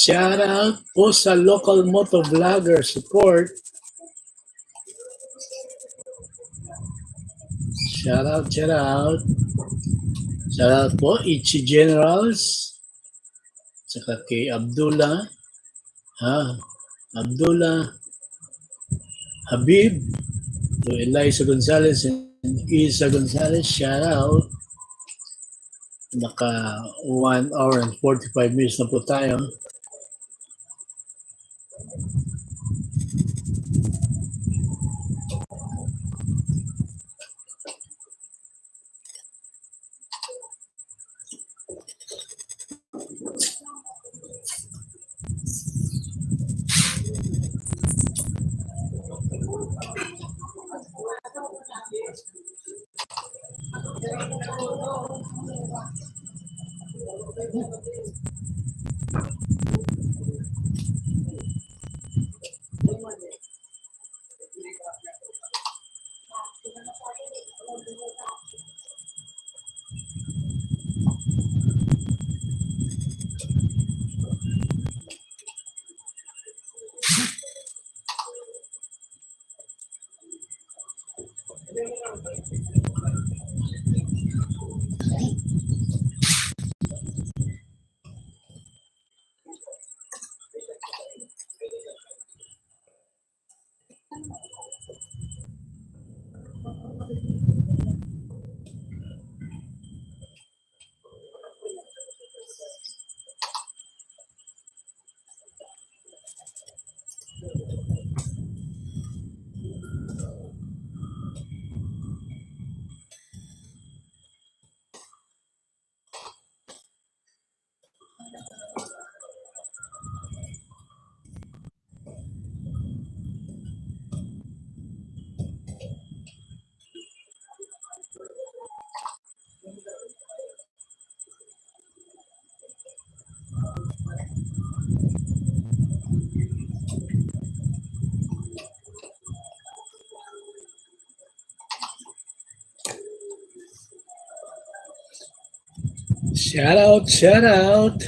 Shout out po sa local motovlogger support. Shout out, shout out. Shout out po, Ichi Generals. Saka kay Abdullah. Ha? Abdullah Habib. To Eliza Gonzalez and Isa Gonzalez. Shout out. Naka one hour and forty-five minutes na po tayo. Shout out, shout out.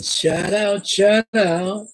Shout out, shout out.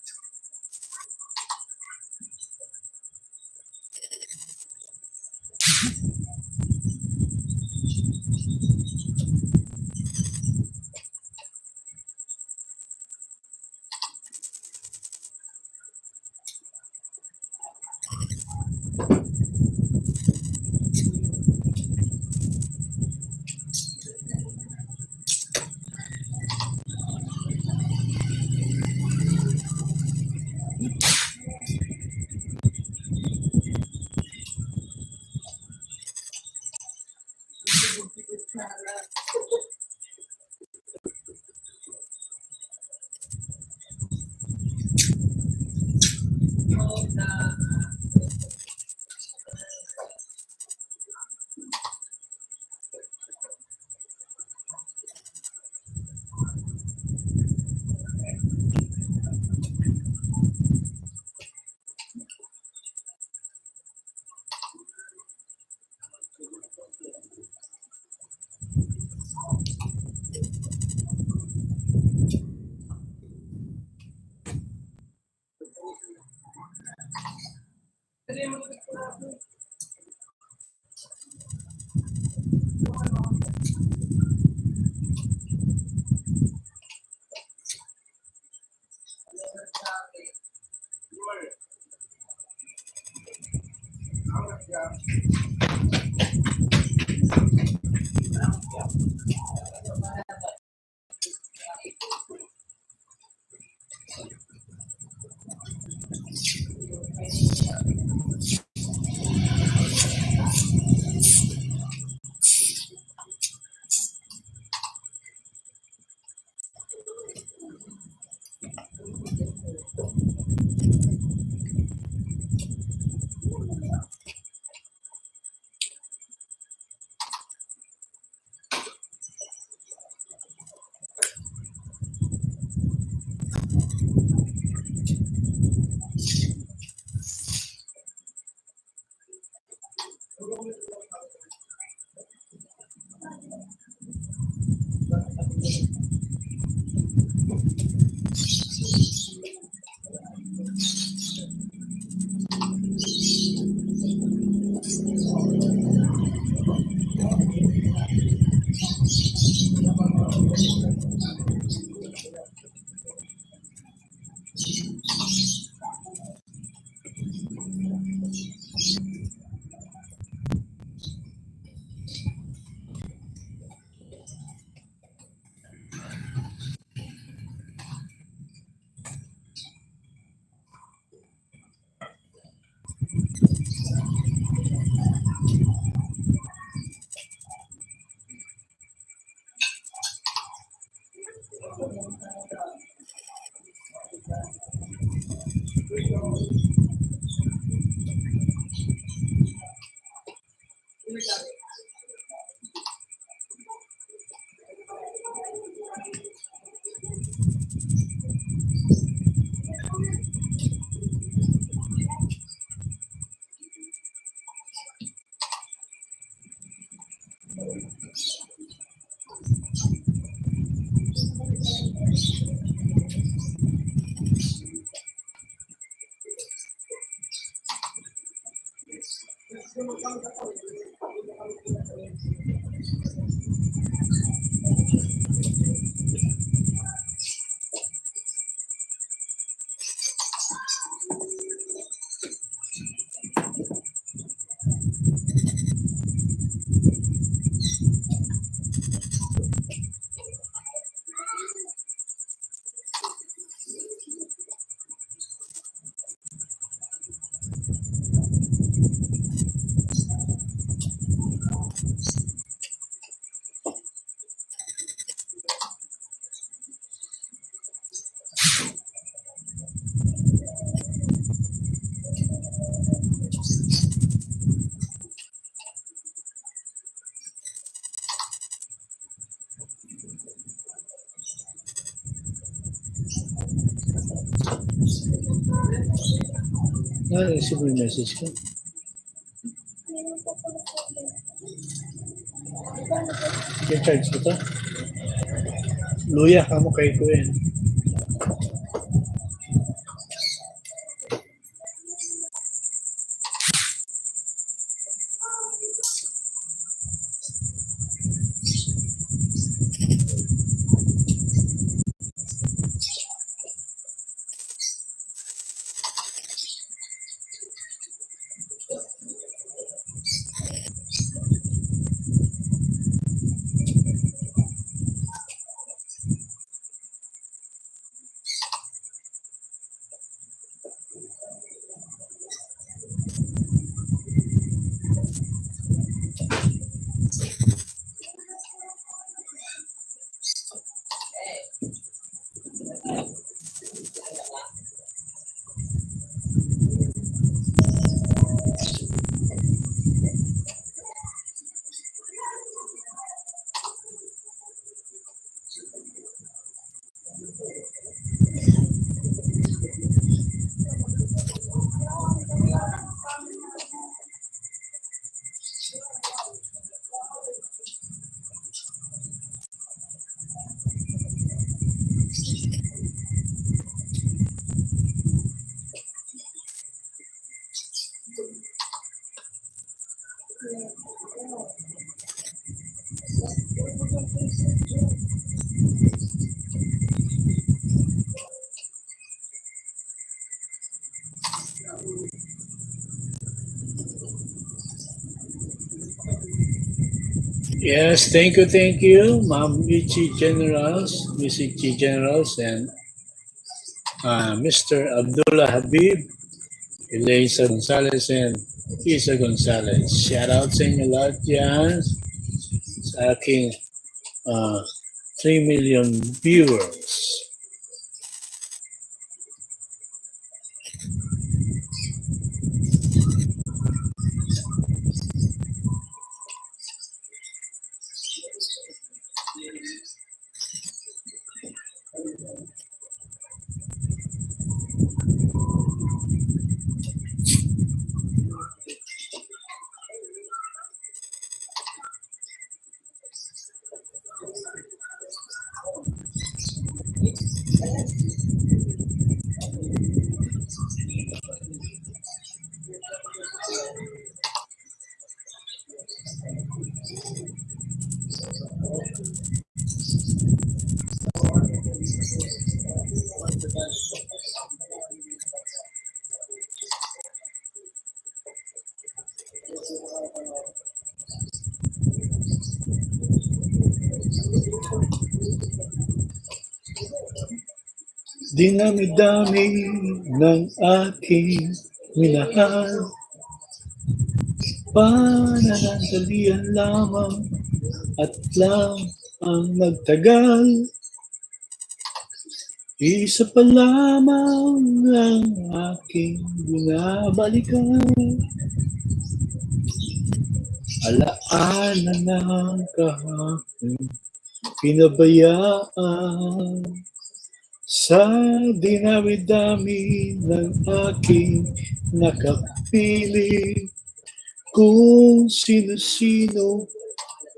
Na, receive mo yung message ko. I-charge ko to. Luya, kamo kay ko yan. Yes, thank you, thank you, Ma'am Ichi Generals, Miss Ichi Generals, and uh, Mister Abdullah Habib, Elisa Gonzalez, and Isa Gonzalez. Shout out sa inyo lahat dyan sa aking uh, three million viewers. Dinami-dami ng aking minahal. Pananandalian lamang at lang ang nagtagal. Isa pa lamang ang aking binabalikan. Alaala ng kahapon, pinabayaan. Sa dinami-dami ng aking nakapiling, kung sino-sino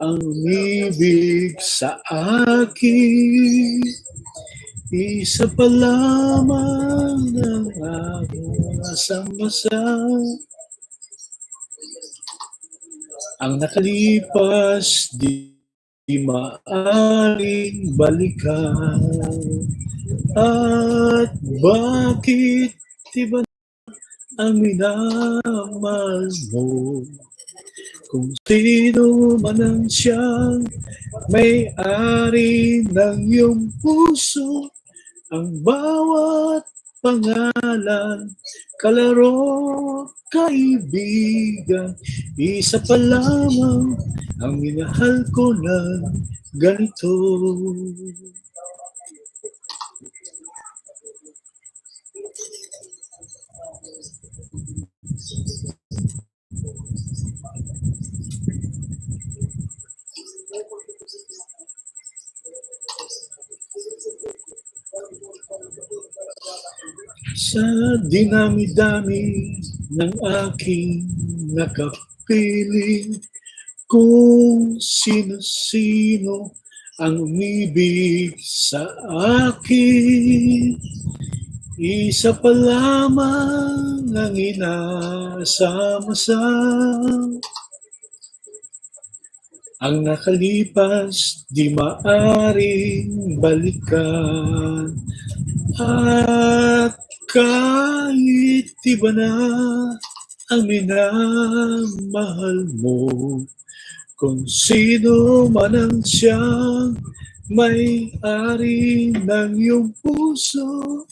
ang umibig sa akin, isa pa lamang ang asang-asang. Ang nakalipas, di di maaring balikan. At bakit iba na ang minamahal mo? Kung sino man ang siyang may-ari ng iyong puso, ang bawat pangalan, kalaro, kaibigan, isa pa lamang ang minahal ko na ganito. Sa dinami-dami ng aking nakapiling, kung sino-sino ang umibig sa akin, isa pa lamang ang inasam-asam. Ang nakalipas, di maaring balikan. At kahit iba na ang minamahal mo, kung sino man ang siyang may-ari ng iyong puso,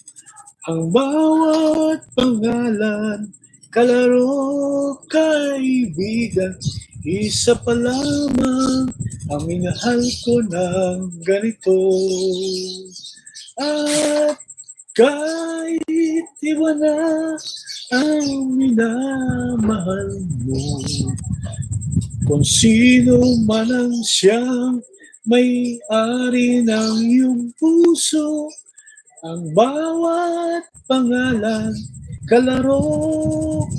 ang bawat pangalan, kalaro, kaibigan, isa pa lamang ang minahal ko ng ganito. At kahit iba na ang minamahal mo, kung sino man ang siyang may-ari ng iyong puso, ang bawat pangalan, kalaro,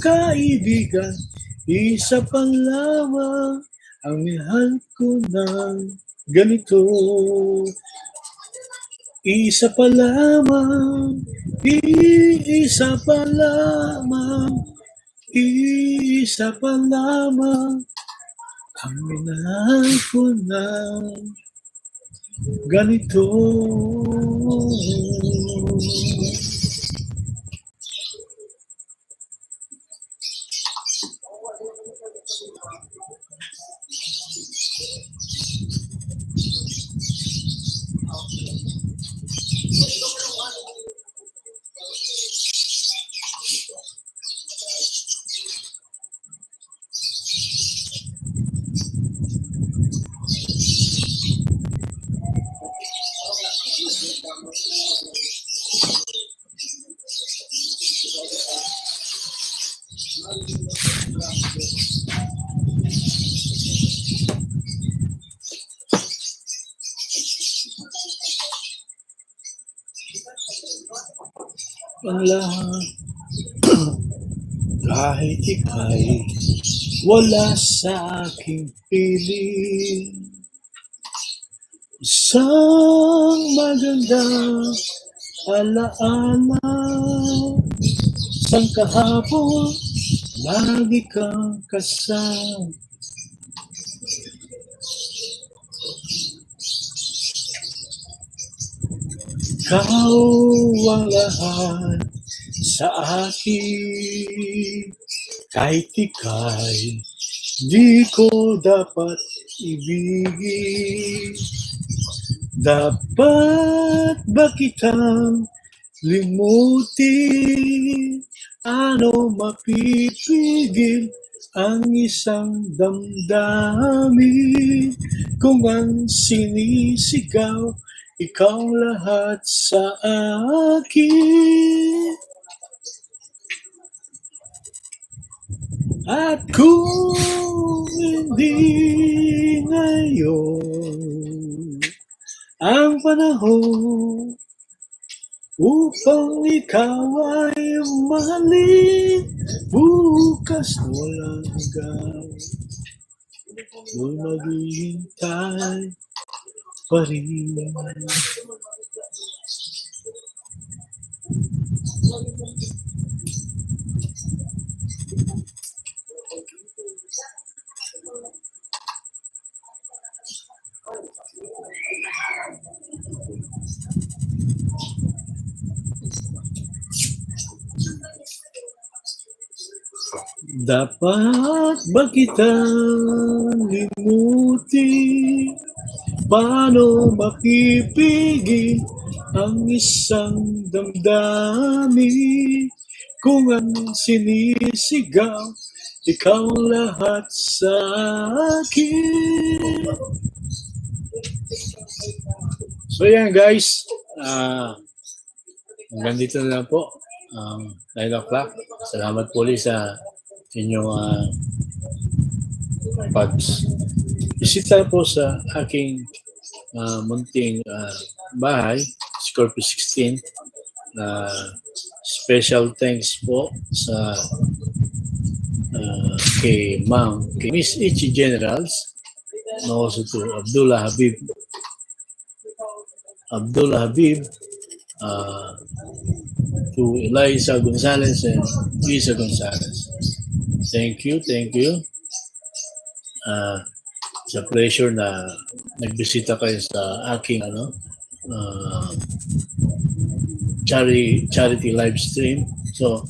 kaibigan, isa pa lamang ang minahal ko ng ganito. Isa pa lamang, isa pa lamang, isa pa lamang ang minahal ko ng ganito. Ang lahat, kahit ika'y wala sa aking piling. Isang magandang alaala, sang kahapon, lagi kang kasama. Ikaw ang lahat sa akin, kahit ika'y di ko dapat ibigin. Dapat ba kitang limutin? Ano mapipigil ang isang damdamin kung ang sinisigaw, ikaw lahat sa akin? At kung hindi ngayon ang panahon upang ikaw ay mahalin, bukas na walang hanggan, ako'y maghihintay pa rin. Dapat ba kitang limutin? Paano mapipigil ang isang damdamin kung ang sinisigaw, ikaw lahat sa akin? So yan guys, ah, hanggang dito na lang po ang nine o'clock. Salamat po ulit sa inyong, ah, pagbisita po sa aking, ah, munting, ah, bahay, Scorpio sixteen, ah, special thanks po sa uh, kay Ma'am, kay Miss Ichi Generals, and also to Abdullah Habib. Abdullah Habib, uh, to Eliza Gonzalez and Luisa Gonzalez. Thank you, thank you. Uh, it's a pleasure na nagbisita kayo sa aking ano uh, charity charity live stream. So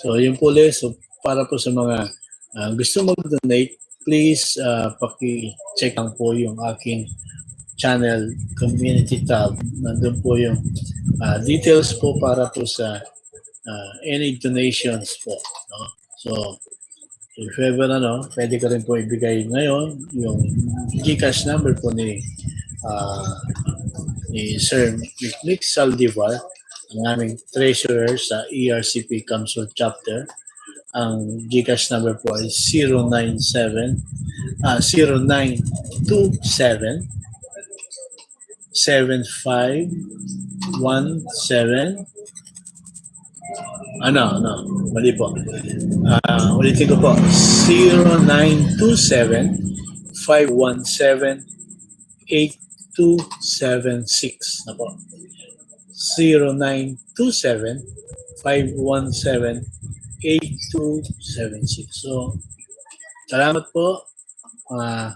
so yun po ulit. So para po sa mga uh, gusto mag-donate, please uh, paki-check lang po yung aking channel community tab. Nandun po yung uh, details po para po sa uh, any donations po. No? So, if ever ano, pwede ko rin po ibigay ngayon yung Gcash number po ni uh, ni Sir Mick Saldivar, ang aming treasurer sa E R C P Kamsur Chapter. Ang Gcash number po ay zero nine seven, ah, zero nine two seven, seven five one seven. Ano, ano, mali po. Ah, ulitin ko po, zero nine two seven, five one seven, eight two seven six na po. Zero nine two seven, five one seven, eight two seven six. So, salamat po, mga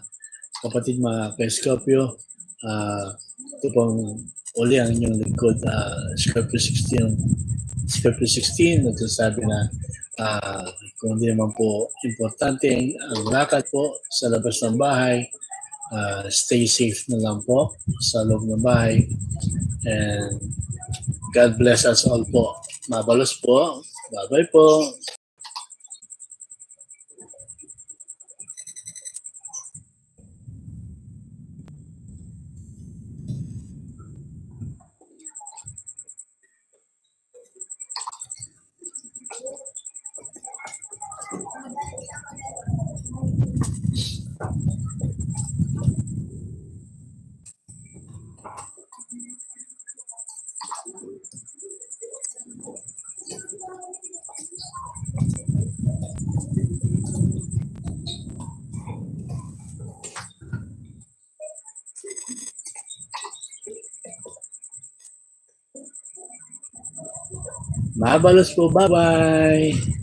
kapatid, mga ka-Scorpio. Ah, ito pong uli ang inyong lingkod, ah, Scorpio sixteen. Scorpio sixteen, nagsasabi na, ah, kung hindi naman po importante ang, ang lakad po sa labas ng bahay, ah, stay safe na lang po sa loob ng bahay. And God bless us all po. Mabalos po. Bye-bye po. Mabalos po, bye-bye!